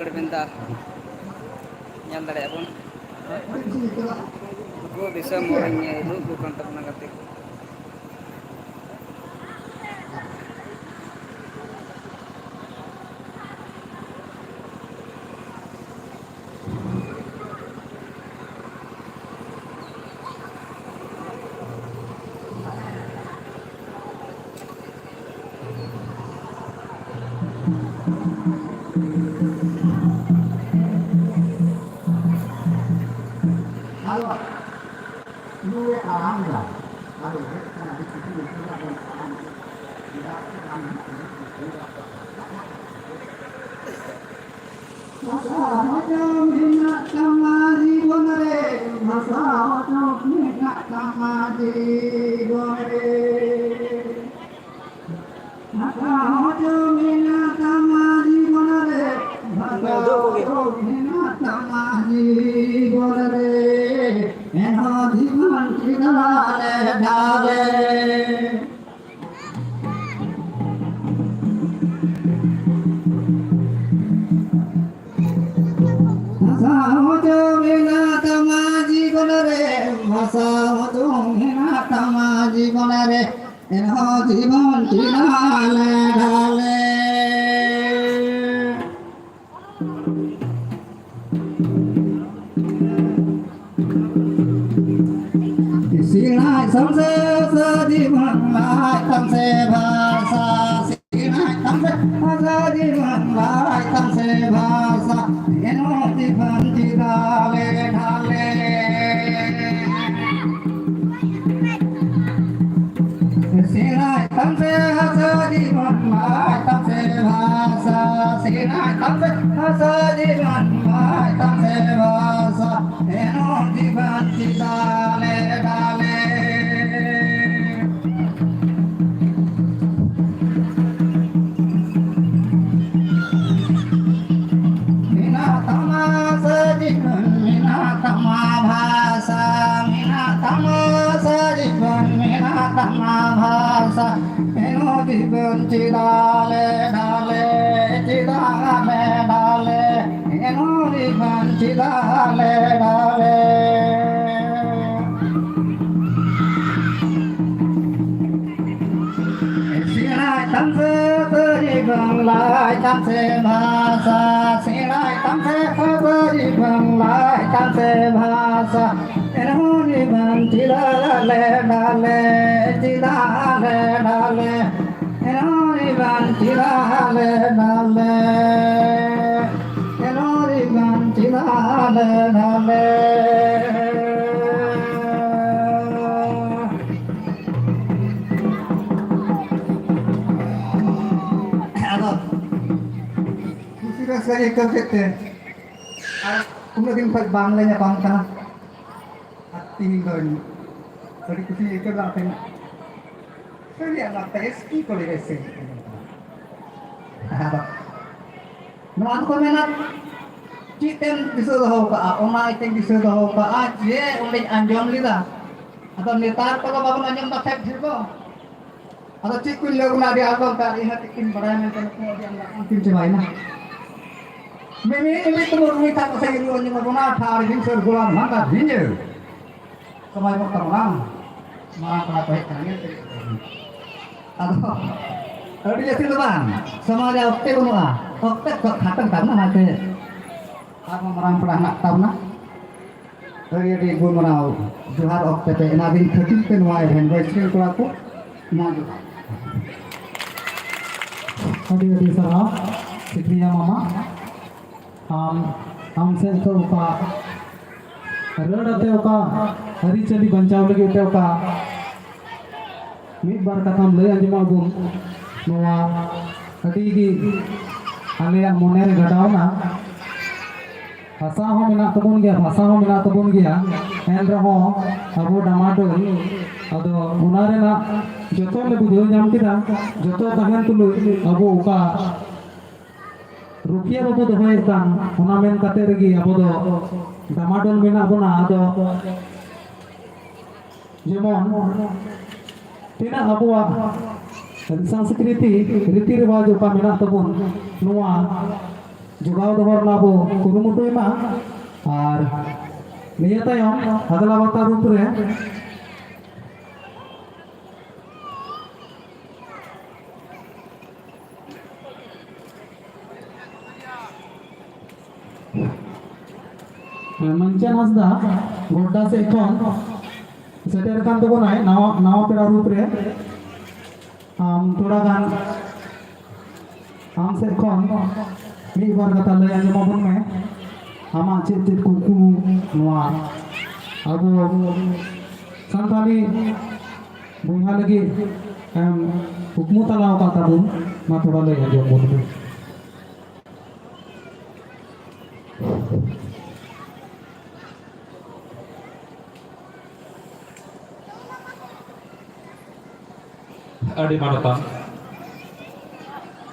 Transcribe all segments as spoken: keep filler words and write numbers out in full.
ᱨᱮᱵᱮᱱ ᱫᱟ ᱧᱮᱞ ᱫᱟᱲᱮᱭᱟᱜᱼᱟ ᱵᱚᱱ᱾ ᱱᱩᱠᱩ ᱫᱤᱥᱚᱢ ᱦᱚᱲᱤᱧ ᱩᱫᱩᱜ ᱟᱠᱚ ᱠᱟᱱ ᱛᱟᱵᱚᱱᱟ, ᱜᱟᱛᱮ ᱠᱚ᱾ ᱵᱷᱟᱥᱟ ᱦᱚᱪᱚ ᱢᱮᱱᱟᱜ ᱛᱟᱢᱟ ᱡᱤᱵᱚᱱ ᱨᱮ, ᱵᱷᱟᱥᱟ ᱦᱚᱪᱚ ᱢᱮᱱᱟᱜ ᱛᱟᱢᱟ ᱡᱤᱵᱚᱱ ᱨᱮ᱾ ᱵᱷᱟᱥᱟ ᱦᱚᱪᱚ ᱢᱮᱱᱟᱜ ᱛᱟᱢᱟ ᱡᱤᱵᱚᱱ ᱨᱮ, ᱵᱷᱟᱥᱟ ᱦᱚᱪᱚ ᱢᱮᱱᱟᱜ ᱛᱟᱢᱟ ᱡᱤᱵᱚᱱ ᱨᱮ, ᱮᱱᱦᱚᱸ ᱡᱤᱵᱚᱱ ᱪᱮᱫᱟᱜ ᱞᱮ ᱰᱷᱟᱞᱮ? ᱵᱷᱟᱥᱟ ᱦᱚᱸ ᱪᱚ ᱢᱮᱱᱟᱜ ᱛᱟᱢᱟ ᱡᱤᱵᱚᱱ ᱨᱮ, ᱵᱷᱟᱥᱟ ᱦᱚᱸ ᱪᱚ ᱢᱮᱱᱟᱜ ᱛᱟᱢᱟ ᱡᱤᱵᱚᱱ ᱨᱮ, ᱮᱱᱦᱚᱸ ᱡᱤᱵᱚᱱ ᱪᱮᱫᱟᱜ ᱞᱮ ᱰᱷᱟᱞᱮ? ᱥᱮᱬᱟᱭ ᱛᱟᱢ ᱥᱮ ᱵᱷᱟᱥᱟ ᱡᱤᱵᱚᱱ, ᱞᱟᱦᱟᱭ ᱛᱟᱢ ᱥᱮ ᱵᱷᱟᱥᱟ, ᱥᱮᱬᱟᱭ ᱛᱟᱢ ᱥᱮ ᱵᱷᱟᱥᱟ ᱡᱤᱵᱚᱱ, ᱞᱟᱦᱟᱭ ᱛᱟᱢ ᱥᱮ ᱵᱷᱟᱥᱟ, ᱮᱱᱦᱚᱸ ᱡᱤᱵᱚᱱ ᱪᱮᱫᱟᱜ ᱞᱮ ᱰᱷᱟᱞᱮ? ᱥᱮᱬᱟᱭ ᱛᱟᱢ ᱥᱮ ᱵᱷᱟᱥᱟ ᱡᱤᱵᱚᱱ, ᱞᱟᱦᱟᱭ ᱛᱟᱢ ᱥᱮ ᱵᱷᱟᱥᱟ, ᱥᱮᱬᱟᱭ ᱛᱟᱢ ᱥᱮ ᱵᱷᱟᱥᱟ ᱡᱤᱵᱚᱱ, ᱞᱟᱦᱟᱭ ᱛᱟᱢ ᱥᱮ ᱵᱷᱟᱥᱟ, ᱮᱱᱦᱚᱸ ᱡᱤᱵᱚᱱ ᱪᱮᱫᱟᱜ ᱞᱮ ᱰᱷᱟᱞᱮ? ᱢᱮᱱᱟᱜ ᱛᱟᱢᱟ ᱥᱮ ᱡᱤᱵᱚᱱ, ᱢᱮᱱᱟᱜ ᱛᱟᱢᱟ ᱵᱷᱟᱥᱟ, ᱢᱮᱱᱟᱜ ᱛᱟᱢᱟ ᱥᱮ ᱡᱤᱵᱚᱱ, ᱢᱮᱱᱟᱜ ᱛᱟᱢᱟ ᱵᱷᱟᱥᱟ, ᱮᱱᱦᱚᱸ ᱡᱤᱵᱚᱱ ᱪᱮᱫᱟᱜ ᱞᱮ ᱰᱷᱟᱞᱮ, ᱪᱮᱫᱟᱜ ᱞᱮ ᱰᱷᱟᱞᱮ? ᱰᱟᱞᱮ ᱰᱟᱞᱮ᱾ ᱥᱮᱬᱟᱭ ᱛᱟᱢ ᱥᱮ ᱛᱟᱹᱨᱤ ᱵᱟᱝᱞᱟᱭ ᱛᱟᱢ ᱥᱮ ᱵᱷᱟᱥᱟ, ᱥᱮᱬᱟᱭ ᱛᱟᱢ ᱥᱮ ᱛᱟᱹᱨᱤ ᱵᱟᱝᱞᱟᱭ ᱛᱟᱢ ᱥᱮ ᱵᱷᱟᱥᱟ, ᱮᱱᱦᱚᱸ ᱨᱤᱵᱟᱱ ᱪᱤᱞᱟ ᱰᱟᱞᱮ ᱰᱟᱞᱮ, ᱪᱤᱞᱟ ᱰᱟᱞᱮ ᱰᱟᱞᱮ᱾ ᱮᱱᱚᱨᱤ ᱵᱟᱱ ᱪᱤᱨᱟᱞᱮ ᱰᱟᱞᱮ, ᱮᱱᱚᱨᱤ ᱵᱟᱱ ᱪᱤᱨᱟᱞᱮ ᱰᱟᱞᱮ᱾ ᱟᱫᱚ ᱠᱩᱥᱤ ᱨᱟᱹᱥᱠᱟᱹ ᱜᱮ ᱟᱹᱭᱠᱟᱹᱣ ᱠᱮᱫ ᱛᱮ, ᱟᱨ ᱩᱱᱟᱹᱜ ᱫᱤᱱ ᱠᱷᱚᱱ ᱵᱟᱝᱞᱮ ᱧᱟᱯᱟᱢ ᱠᱟᱱᱟ᱾ ᱟᱨ ᱛᱤᱦᱤᱧ ᱫᱚ ᱟᱹᱰᱤ ᱠᱩᱥᱤᱧ ᱟᱹᱭᱠᱟᱹᱣ ᱫᱟ ᱟᱯᱮ ᱥᱟᱹᱨᱤᱭᱟᱜ ᱞᱟᱠᱛᱟ ᱮᱥ ᱴᱤ ᱠᱚᱞᱮᱡᱽ ᱨᱮ ᱥᱮᱱ ᱠᱟᱱᱟ᱾ ᱟᱫᱚ ᱱᱚᱣᱟ ᱫᱚᱠᱚ ᱢᱮᱱᱟ, ᱪᱮᱫ ᱛᱮᱢ ᱫᱤᱥᱟᱹ ᱫᱚᱦᱚ ᱠᱟᱜᱼᱟ? ᱚᱱᱟ ᱤᱭᱟᱹᱛᱮᱧ ᱫᱤᱥᱟᱹ ᱫᱚᱦᱚ ᱠᱟᱜᱼᱟ ᱡᱮ ᱚᱸᱰᱮᱧ ᱟᱸᱡᱚᱢ ᱞᱮᱫᱟ᱾ ᱟᱫᱚ ᱱᱮᱛᱟᱨ ᱠᱚᱫᱚ ᱵᱟᱵᱚᱱ ᱟᱸᱡᱚᱢ ᱫᱟ ᱴᱷᱮᱠ ᱴᱷᱮᱠ ᱫᱚ᱾ ᱟᱫᱚ ᱪᱮᱫ ᱠᱚᱧ ᱞᱟᱹᱭ ᱵᱚᱱᱟ, ᱟᱹᱰᱤ ᱟᱸᱴ ᱚᱱᱠᱟ ᱤᱧ ᱦᱚᱸ ᱪᱮᱫ ᱠᱚᱧ ᱵᱟᱲᱟᱭᱟ ᱢᱮᱱᱛᱮ ᱱᱩᱠᱩ ᱟᱹᱰᱤ ᱟᱢᱫᱟ ᱠᱚ ᱠᱤᱱ ᱪᱟᱵᱟᱭᱮᱱᱟ᱾ ᱢᱤᱢᱤᱫ ᱢᱤᱢᱤᱫ ᱛᱮᱵᱚᱱ ᱨᱩᱭ ᱛᱟᱠᱚ ᱥᱮ ᱨᱩ ᱟᱸᱡᱚᱢ ᱟᱵᱚᱱᱟ, ᱴᱷᱟᱲ ᱡᱷᱤᱱ ᱥᱟᱹᱨ ᱜᱳᱞᱟᱢ ᱦᱟᱱᱛᱟᱲ ᱡᱷᱤᱸᱡᱟᱹ᱾ ᱥᱚᱢᱟᱡᱽ ᱵᱚᱱ ᱛᱟᱵᱚᱱᱟ, ᱢᱟᱨᱟᱝ ᱯᱮᱲᱟ ᱠᱚ ᱦᱮᱡ ᱠᱟᱱᱟ, ᱧᱮᱞ ᱯᱮ᱾ ᱟᱫᱚ ᱟᱹᱰᱤ ᱡᱟᱹᱥᱛᱤ ᱫᱚ ᱵᱟᱝ, ᱥᱚᱢᱟᱡᱽ ᱨᱮ ᱚᱠᱛᱮ ᱵᱟᱹᱱᱩᱜᱼᱟ, ᱚᱠᱛᱮ ᱠᱚ ᱠᱷᱟᱴᱚᱜ ᱛᱟᱵᱚᱱᱟ, ᱚᱱᱟᱛᱮ ᱟᱨᱦᱚᱸ ᱢᱟᱨᱟᱝ ᱯᱮᱲᱟ ᱦᱮᱱᱟᱜ ᱛᱟᱵᱚᱱᱟ᱾ ᱟᱹᱰᱤ ᱟᱹᱰᱤ ᱜᱩᱱ ᱢᱟᱱᱟᱣ ᱡᱚᱦᱟᱨ ᱚᱠᱛᱮ ᱯᱮ ᱮᱢᱟᱫᱤᱧ ᱠᱷᱟᱹᱛᱤᱨ ᱛᱮ ᱱᱚᱣᱟ event ᱵᱟᱹᱭᱥᱤ ᱨᱮᱱ ᱠᱚᱲᱟ ᱠᱚ ᱢᱟ ᱡᱚᱦᱟᱨ᱾ ᱟᱹᱰᱤ ᱟᱹᱰᱤ ᱥᱟᱨᱦᱟᱣ ᱥᱤᱠᱨᱤᱭᱟ ᱢᱟᱢᱟ᱾ ᱟᱢ, ᱟᱢ ᱥᱮᱫ ᱠᱷᱚᱱ ᱚᱠᱟ ᱨᱟᱹᱲ ᱟᱛᱮ ᱚᱠᱟ ᱟᱹᱨᱤᱪᱟᱹᱞᱤ ᱵᱟᱧᱪᱟᱣ ᱞᱟᱹᱜᱤᱫ ᱛᱮ ᱚᱠᱟ ᱢᱤᱫ ᱵᱟᱨ ᱠᱟᱛᱷᱟᱢ ᱞᱟᱹᱭ ᱟᱸᱡᱚᱢᱟ ᱵᱚᱱ, ᱱᱚᱣᱟ ᱟᱹᱰᱤ ᱜᱮ ᱟᱞᱮᱭᱟᱜ ᱢᱚᱱᱮ ᱨᱮ ᱜᱟᱰᱟᱣ ᱮᱱᱟ᱾ ᱦᱟᱥᱟ ᱦᱚᱸ ᱢᱮᱱᱟᱜ ᱛᱟᱵᱚᱱ ᱜᱮᱭᱟ, ᱵᱷᱟᱥᱟ ᱦᱚᱸ ᱢᱮᱱᱟᱜ ᱛᱟᱵᱚᱱ ᱜᱮᱭᱟ, ᱮᱱ ᱨᱮᱦᱚᱸ ᱟᱵᱚ ᱰᱟᱢᱟᱰᱳᱞ᱾ ᱟᱫᱚ ᱚᱱᱟ ᱨᱮᱱᱟᱜ ᱡᱚᱛᱚ ᱞᱮ ᱵᱩᱡᱷᱟᱹᱣ ᱧᱟᱢ ᱠᱮᱫᱟ, ᱡᱚᱛᱚ ᱛᱟᱦᱮᱱ ᱛᱩᱞᱩᱡ ᱟᱵᱚ ᱚᱠᱟ ᱨᱩᱠᱷᱤᱭᱟᱹ ᱵᱟᱵᱚ ᱫᱚᱦᱚᱭᱮᱫ ᱠᱟᱱ, ᱚᱱᱟ ᱢᱮᱱ ᱠᱟᱛᱮ ᱨᱮᱜᱮ ᱟᱵᱚ ᱫᱚ ᱰᱟᱢᱟᱰᱳᱞ ᱢᱮᱱᱟᱜ ᱵᱚᱱᱟ᱾ ᱟᱫᱚ ᱡᱮᱢᱚᱱ ᱛᱤᱱᱟᱹᱜ ᱟᱵᱚᱣᱟᱜ ᱥᱚᱝᱥᱠᱨᱤᱛᱤ, ᱨᱤᱛᱤ ᱨᱮᱣᱟᱡᱽ ᱚᱠᱟ ᱢᱮᱱᱟᱜ ᱛᱟᱵᱚᱱ, ᱱᱚᱣᱟ ᱡᱚᱜᱟᱣ ᱫᱚᱦᱚ ᱨᱮᱱᱟᱜ ᱵᱚ ᱠᱩᱨᱩᱢᱩᱴᱩᱭ ᱢᱟ᱾ ᱟᱨ ᱱᱤᱭᱟᱹ ᱛᱟᱭᱚᱢ ᱦᱟᱫᱞᱟ ᱵᱟᱛᱟ ᱨᱩᱯ ᱨᱮ ᱢᱟᱱᱪᱟᱱ ᱦᱟᱸᱥᱫᱟ ᱜᱚᱰᱰᱟ ᱥᱮᱫ ᱠᱷᱚᱱ ᱥᱮᱴᱮᱨ ᱠᱟᱱ ᱛᱟᱵᱚᱱᱟᱭ ᱱᱟᱣᱟ, ᱱᱟᱣᱟ ᱯᱮᱲᱟ ᱨᱩᱯ ᱨᱮ᱾ ᱟᱢ ᱛᱷᱚᱲᱟ ᱜᱟᱱ ᱟᱢ ᱥᱮᱫ ᱠᱷᱚᱱ ᱢᱤᱫ ᱵᱟᱨ ᱠᱟᱛᱷᱟ ᱞᱟᱹᱭ ᱟᱸᱡᱚᱢ ᱟᱵᱚᱱ ᱢᱮ᱾ ᱟᱢᱟᱜ ᱪᱮᱫ ᱪᱮᱫ ᱠᱩᱠᱢᱩ ᱱᱚᱣᱟ ᱟᱵᱚ ᱥᱟᱱᱛᱟᱲᱤ ᱵᱚᱭᱦᱟ ᱞᱟᱹᱜᱤᱫ ᱮᱢ ᱠᱩᱠᱢᱩ ᱛᱟᱞᱟᱣ ᱟᱠᱟᱫ ᱛᱟᱵᱚᱱ, ᱢᱟ ᱛᱷᱚᱲᱟ ᱞᱟᱹᱭ ᱟᱸᱡᱚᱢ ᱟᱵᱚᱱ ᱢᱮ᱾ ᱟᱹᱰᱤ ᱢᱟᱱᱚᱛᱟᱱ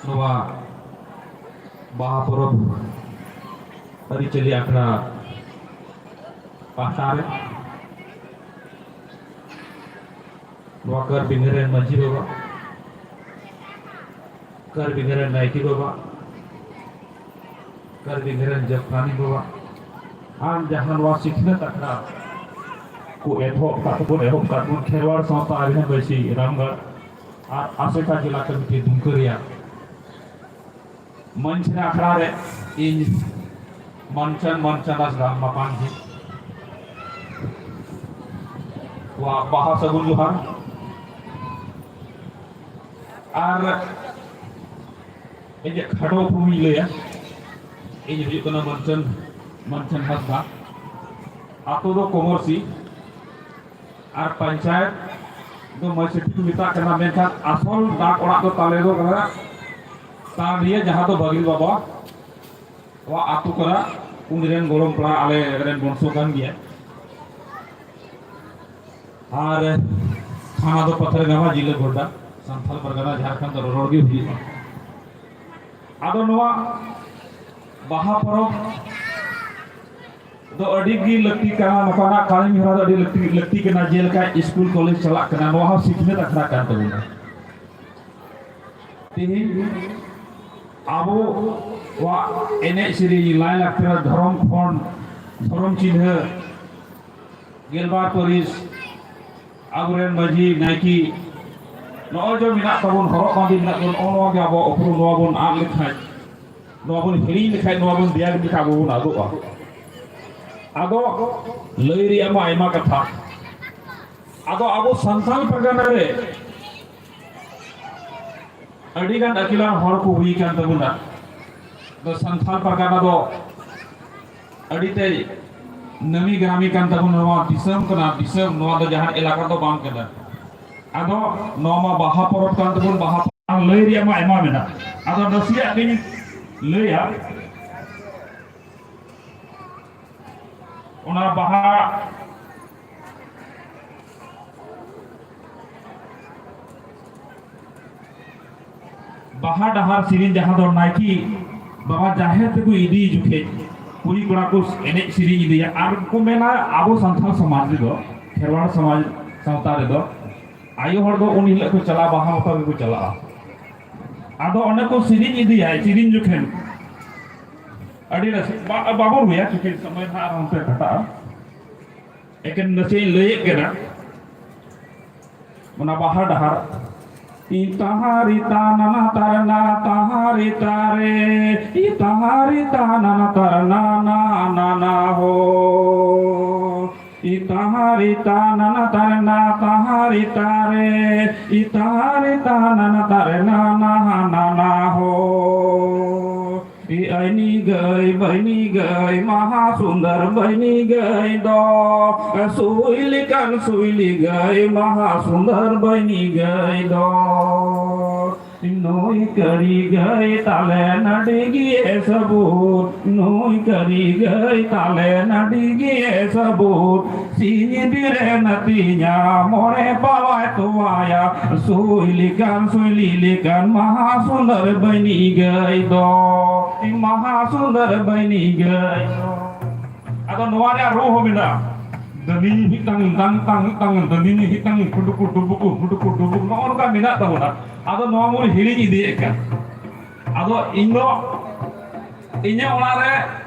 ᱱᱚᱣᱟ ᱵᱟᱦᱟ ᱯᱚᱨᱚᱵᱽ ᱟᱹᱨᱤᱪᱟᱹᱞᱤ ᱟᱠᱷᱲᱟ ᱯᱟᱦᱴᱟ ᱨᱮ ᱱᱚᱣᱟ ᱠᱟᱹᱨ ᱵᱤᱸᱫᱷᱟᱹ ᱨᱮᱱ ᱢᱟᱹᱡᱷᱤ ᱵᱟᱵᱟ, ᱠᱟᱹᱨ ᱵᱤᱸᱫᱷᱟᱹ ᱨᱮᱱ ᱱᱟᱭᱠᱮ ᱵᱟᱵᱟ, ᱠᱟᱹᱨ ᱵᱤᱸᱫᱷᱟᱹ ᱨᱮᱱ ᱡᱚᱜᱽ ᱯᱟᱨᱟᱱᱤᱠ ᱵᱟᱵᱟ, ᱟᱨ ᱡᱟᱦᱟᱸ ᱱᱚᱣᱟ ᱥᱤᱠᱷᱱᱟᱹᱛ ᱟᱠᱷᱲᱟ ᱠᱚ ᱮᱛᱚᱦᱚᱵ ᱠᱟᱜ ᱛᱟᱵᱚᱱ, ᱮᱦᱚᱵ ᱠᱟᱜ ᱵᱚᱱ ᱠᱷᱮᱨᱣᱟᱲ ᱥᱟᱶᱛᱟ ᱟᱹᱫᱤᱱᱟ ᱵᱟᱹᱭᱥᱤ ᱨᱟᱢᱜᱟᱲ ᱟᱨ ᱟᱥᱮᱠᱟ ᱡᱮᱞᱟ ᱠᱚᱢᱤᱴᱤ ᱫᱩᱢᱠᱟᱹ ᱨᱮᱭᱟᱜ ᱢᱟᱹᱡᱷᱤ ᱟᱠᱷᱲᱟ ᱨᱮ ᱤᱧ ᱢᱟᱱᱪᱟᱱ ᱢᱟᱱᱪᱟᱱᱟᱥ ᱫᱟᱢ ᱢᱟᱯᱟᱱ ᱜᱮ ᱠᱚᱣᱟᱜ ᱵᱟᱦᱟ ᱥᱟᱹᱜᱩᱱ ᱡᱚᱦᱟᱨ᱾ ᱟᱨ ᱤᱧᱟᱹᱜ ᱠᱷᱟᱴᱚ ᱩᱯᱨᱩᱢᱤᱧ ᱞᱟᱹᱭᱟ, ᱤᱧ ᱦᱩᱭᱩᱜ ᱠᱟᱱᱟ ᱢᱟᱱᱪᱟᱱ, ᱢᱟᱱᱪᱟᱱ ᱦᱟᱸᱥᱫᱟ, ᱟᱛᱳ ᱫᱚ ᱠᱚᱢᱚᱨᱥᱤ, ᱟᱨ ᱯᱚᱧᱪᱟᱭᱮᱛ ᱫᱚ ᱢᱟᱹᱡᱷᱤ ᱠᱚ ᱢᱮᱛᱟᱜ ᱠᱟᱱᱟ, ᱢᱮᱱᱠᱷᱟᱱ ᱟᱥᱚᱞ ᱰᱟᱠ ᱚᱲᱟᱜ ᱫᱚ ᱛᱟᱞᱮ ᱫᱚ ᱠᱟᱱᱟ ᱛᱟᱱᱰᱤᱭᱟᱹ, ᱡᱟᱦᱟᱸ ᱫᱚ ᱵᱟᱹᱜᱽᱨᱤ ᱵᱟᱵᱟ ᱠᱚᱣᱟᱜ ᱟᱹᱛᱩ ᱠᱟᱱᱟ᱾ ᱩᱱᱤ ᱨᱮᱱ ᱜᱚᱲᱚᱢ ᱠᱚᱲᱟ ᱟᱞᱮ ᱨᱮᱱ ᱵᱚᱝᱥᱚ ᱠᱟᱱ ᱜᱮᱭᱟ᱾ ᱟᱨ ᱛᱷᱟᱱᱟ ᱫᱚ ᱯᱟᱛᱷᱟᱨᱜᱟᱢᱟ, ᱡᱤᱞᱟᱹ ᱜᱚᱰᱰᱟ, ᱥᱟᱱᱛᱟᱲ ᱯᱟᱨᱜᱟᱱᱟ ᱡᱷᱟᱲᱠᱷᱚᱸᱰ ᱫᱚ ᱨᱚᱨᱚᱲ ᱜᱮ ᱦᱩᱭᱩᱜᱼᱟ᱾ ᱟᱫᱚ ᱱᱚᱣᱟ ᱵᱟᱦᱟ ᱯᱚᱨᱚᱵᱽ ᱫᱚ ᱟᱹᱰᱤ ᱜᱮ ᱞᱟᱹᱠᱛᱤ ᱠᱟᱱᱟ, ᱱᱚᱝᱠᱟᱱᱟᱜ ᱠᱟᱹᱢᱤ ᱦᱚᱨᱟ ᱫᱚ ᱟᱹᱰᱤ ᱞᱟᱹᱠᱛᱤ, ᱞᱟᱹᱠᱛᱤ ᱠᱟᱱᱟ᱾ ᱡᱮᱞᱮᱠᱟ ᱥᱠᱩᱞ ᱠᱚᱞᱮᱡᱽ ᱪᱟᱞᱟᱜ ᱠᱟᱱᱟ, ᱱᱚᱣᱟ ᱦᱚᱸ ᱥᱤᱠᱷᱱᱟᱹᱛ ᱟᱠᱷᱲᱟ ᱠᱟᱱ ᱛᱟᱵᱚᱱᱟ᱾ ᱛᱮᱦᱮᱧ ᱟᱵᱚᱣᱟᱜ ᱮᱱᱮᱡ ᱥᱮᱨᱮᱧ, ᱞᱟᱭᱼᱞᱟᱠᱪᱟᱨ, ᱫᱷᱚᱨᱚᱢ ᱠᱷᱚᱸᱰ, ᱫᱷᱚᱨᱚᱢ ᱪᱤᱱᱦᱟᱹ, ᱜᱮᱞᱵᱟᱨ ᱯᱟᱹᱨᱤᱥ, ᱟᱵᱚᱨᱮᱱ ᱢᱟᱹᱡᱷᱤ, ᱱᱟᱭᱠᱮ, ᱱᱚᱜᱼᱚᱭ ᱡᱮ ᱢᱮᱱᱟᱜ ᱛᱟᱵᱚᱱ, ᱦᱚᱨᱚᱜ ᱵᱟᱸᱫᱮ ᱢᱮᱱᱟᱜ ᱛᱟᱵᱚᱱ, ᱱᱚᱜᱼᱚ ᱱᱚᱣᱟ ᱜᱮ ᱟᱵᱚᱣᱟᱜ ᱩᱯᱨᱩᱢ᱾ ᱱᱚᱣᱟ ᱵᱚᱱ ᱟᱫ ᱞᱮᱠᱷᱟᱡ, ᱱᱚᱣᱟ ᱵᱚᱱ ᱦᱤᱲᱤᱧ ᱞᱮᱠᱷᱟᱡ, ᱱᱚᱣᱟ ᱵᱚᱱ ᱫᱮᱭᱟ ᱜᱤᱰᱤ ᱞᱮᱠᱷᱟᱡ ᱟᱵᱚ ᱵᱚᱱ ᱟᱫᱚᱜᱼᱟ᱾ ᱟᱫᱚ ᱞᱟᱹᱭ ᱨᱮᱭᱟᱜ ᱢᱟ ᱟᱭᱢᱟ ᱠᱟᱛᱷᱟ᱾ ᱟᱫᱚ ᱟᱵᱚ ᱥᱟᱱᱛᱟᱲ ᱯᱟᱨᱜᱟᱱᱟ ᱨᱮ ᱟᱹᱰᱤ ᱜᱟᱱ ᱟᱹᱠᱤᱞᱟᱱ ᱦᱚᱲ ᱠᱚ ᱦᱩᱭ ᱠᱟᱱ ᱛᱟᱵᱚᱱᱟ᱾ ᱟᱫᱚ ᱥᱟᱱᱛᱟᱲ ᱯᱟᱨᱜᱟᱱᱟ ᱫᱚ ᱟᱹᱰᱤ ᱛᱮ ᱱᱟᱢᱤ ᱜᱨᱟᱢᱤ ᱠᱟᱱ ᱛᱟᱵᱚᱱᱟ᱾ ᱱᱚᱣᱟ ᱫᱤᱥᱚᱢ ᱠᱟᱱᱟ, ᱫᱤᱥᱚᱢ, ᱱᱚᱣᱟ ᱫᱚ ᱡᱟᱦᱟᱱ ᱮᱞᱟᱠᱟ ᱫᱚ ᱵᱟᱝ ᱠᱟᱱᱟ᱾ ᱟᱫᱚ ᱱᱚᱣᱟ ᱢᱟ ᱵᱟᱦᱟ ᱯᱚᱨᱚᱵᱽ ᱠᱟᱱ ᱛᱟᱵᱚᱱ, ᱵᱟᱦᱟ ᱯᱚᱨᱚᱵᱽ ᱞᱟᱹᱭ ᱨᱮᱭᱟᱜ ᱢᱟ ᱟᱭᱢᱟ ᱢᱮᱱᱟᱜᱼᱟ᱾ ᱟᱫᱚ ᱱᱟᱥᱮᱭᱟᱜ ᱜᱤᱧ ᱞᱟᱹᱭᱟ᱾ ᱚᱱᱟ ᱵᱟᱦᱟ, ᱵᱟᱦᱟ ᱰᱟᱦᱟᱨ ᱥᱮᱨᱮᱧ, ᱡᱟᱦᱟᱸ ᱫᱚ ᱱᱟᱭᱠᱮ ᱵᱟᱵᱟ ᱡᱟᱦᱮᱨ ᱛᱮᱠᱚ ᱤᱫᱤ ᱡᱚᱠᱷᱮᱡ ᱠᱩᱲᱤ ᱠᱚᱲᱟ ᱠᱚ ᱮᱱᱮᱡ ᱥᱮᱨᱮᱧ ᱤᱫᱤᱭᱟ᱾ ᱟᱨ ᱠᱚ ᱢᱮᱱᱟ, ᱟᱵᱚ ᱥᱟᱱᱛᱟᱲ ᱥᱚᱢᱟᱡᱽ ᱨᱮᱫᱚ, ᱠᱷᱮᱨᱣᱟᱲ ᱥᱚᱢᱟᱡᱽ ᱥᱟᱶᱛᱟ ᱨᱮᱫᱚ, ᱟᱭᱳ ᱦᱚᱲ ᱫᱚ ᱩᱱ ᱦᱤᱞᱳᱜ ᱠᱚ ᱪᱟᱞᱟᱜᱼᱟ, ᱵᱟᱦᱟ ᱢᱟᱛᱟᱣ ᱜᱮᱠᱚ ᱪᱟᱞᱟᱜᱼᱟ᱾ ᱟᱫᱚ ᱚᱱᱮ ᱠᱚ ᱥᱮᱨᱮᱧ ᱤᱫᱤᱭᱟ, ᱥᱮᱨᱮᱧ ᱡᱚᱠᱷᱮᱱ ᱟᱹᱰᱤ ᱨᱟᱹᱥᱠᱟᱹ᱾ ᱵᱟ-, ᱵᱟᱵᱚᱱ ᱨᱩᱭᱟ, ᱪᱤᱠᱟᱹ ᱥᱚᱢᱚᱭ ᱱᱟᱦᱟᱜ ᱟᱨ ᱚᱱᱛᱮ ᱠᱟᱴᱟᱜᱼᱟ᱾ ᱮᱠᱮᱱ ᱱᱟᱥᱮᱧ ᱞᱟᱹᱭᱮᱫ ᱠᱟᱱᱟ᱾ ᱚᱱᱟ ᱵᱟᱦᱟ ᱰᱟᱦᱟᱨ᱾ ᱤ ᱛᱟᱦᱟᱨᱤ ᱛᱟᱱᱟᱱᱟ ᱛᱟᱨᱱᱟ ᱛᱟᱦᱟᱨᱤ ᱛᱟᱨᱮ, ᱤ ᱛᱟᱦᱟᱨᱤ ᱛᱟᱱᱟᱱᱟ ᱛᱟᱨᱱᱟ ᱱᱟ ᱱᱟ ᱱᱟ ᱦᱳ᱾ ᱤ ᱛᱟᱦᱟᱨᱤ ᱛᱟᱱᱟᱱᱟ ᱛᱟᱨᱱᱟ ᱛᱟᱦᱟᱨᱤ ᱛᱟᱨᱮ, ᱤ ᱛᱟᱦᱟᱨᱤ ᱛᱟᱱᱟᱱᱟ ᱛᱟᱨᱱᱟ ᱱᱟ ᱱᱟ ᱱᱟ ᱦᱳ᱾ ᱤ ᱟᱭᱱᱤ ᱜᱟᱹᱭ, ᱵᱟᱹᱭᱱᱤ ᱜᱟᱹᱭ, ᱢᱟᱦᱟ ᱥᱩᱱᱫᱚᱨ ᱵᱟᱹᱭᱱᱤ ᱜᱟᱹᱭ ᱫᱚ, ᱥᱩᱭ ᱞᱮᱠᱟᱱ ᱥᱩᱭᱞᱤ ᱜᱟᱹᱭ, ᱢᱟᱦᱟ ᱥᱩᱱᱫᱚᱨ ᱵᱟᱹᱭᱱᱤ ᱜᱟᱹᱭ ᱫᱚ᱾ ᱱᱩᱭ ᱠᱟᱹᱨᱤ ᱜᱟᱹᱭ ᱛᱟᱞᱮ ᱱᱟᱹᱰᱤ ᱜᱮ ᱥᱟᱹᱵᱩᱛ, ᱱᱩᱭ ᱠᱟᱹᱨᱤ ᱜᱟᱹᱭ ᱛᱟᱞᱮ ᱱᱟᱹᱰᱤ ᱜᱮ ᱥᱟᱹᱵᱩᱛ᱾ ᱥᱤᱧ ᱵᱤᱨᱮᱱ ᱟᱹᱛᱤᱧᱟ, ᱢᱚᱬᱮ ᱯᱟᱣᱟᱭ ᱛᱚᱣᱟᱭᱟ, ᱥᱩᱭ ᱞᱮᱠᱟᱱ, ᱥᱩᱭᱞᱤ ᱞᱮᱠᱟᱱ, ᱢᱟᱦᱟ ᱥᱩᱱᱫᱚᱨ ᱵᱟᱹᱭᱱᱤ ᱜᱟᱹᱭ ᱫᱚ, ᱢᱟᱦᱟ ᱥᱩᱱᱫᱚᱨ ᱵᱟᱹᱭᱱᱤ ᱜᱟᱹᱭ ᱫᱚ᱾ ᱟᱫᱚ ᱱᱚᱣᱟ ᱨᱮᱭᱟᱜ ᱨᱩ ᱦᱚᱸ ᱢᱮᱱᱟᱜᱼᱟ᱾ ᱫᱟᱹᱢᱤ ᱦᱤᱛᱟᱝ, ᱫᱟᱝ ᱛᱟᱝ ᱛᱟᱝ, ᱫᱟᱹᱢᱤ ᱦᱤᱛᱟᱝ, ᱦᱩᱰᱩᱠᱩ ᱰᱩᱵᱩᱠᱩ, ᱦᱩᱰᱩᱠᱩ ᱰᱩᱵᱩᱠ, ᱱᱚᱜᱼᱚ ᱱᱚᱝᱠᱟ ᱢᱮᱱᱟᱜ ᱛᱟᱵᱚᱱᱟ᱾ ᱟᱫᱚ ᱱᱚᱣᱟ ᱵᱚᱱ ᱦᱤᱲᱤᱧ ᱤᱫᱤᱭᱮᱫ ᱠᱟᱱ᱾ ᱟᱫᱚ ᱤᱧ ᱫᱚ ᱤᱧᱟᱹᱜ ᱚᱲᱟᱜ ᱨᱮ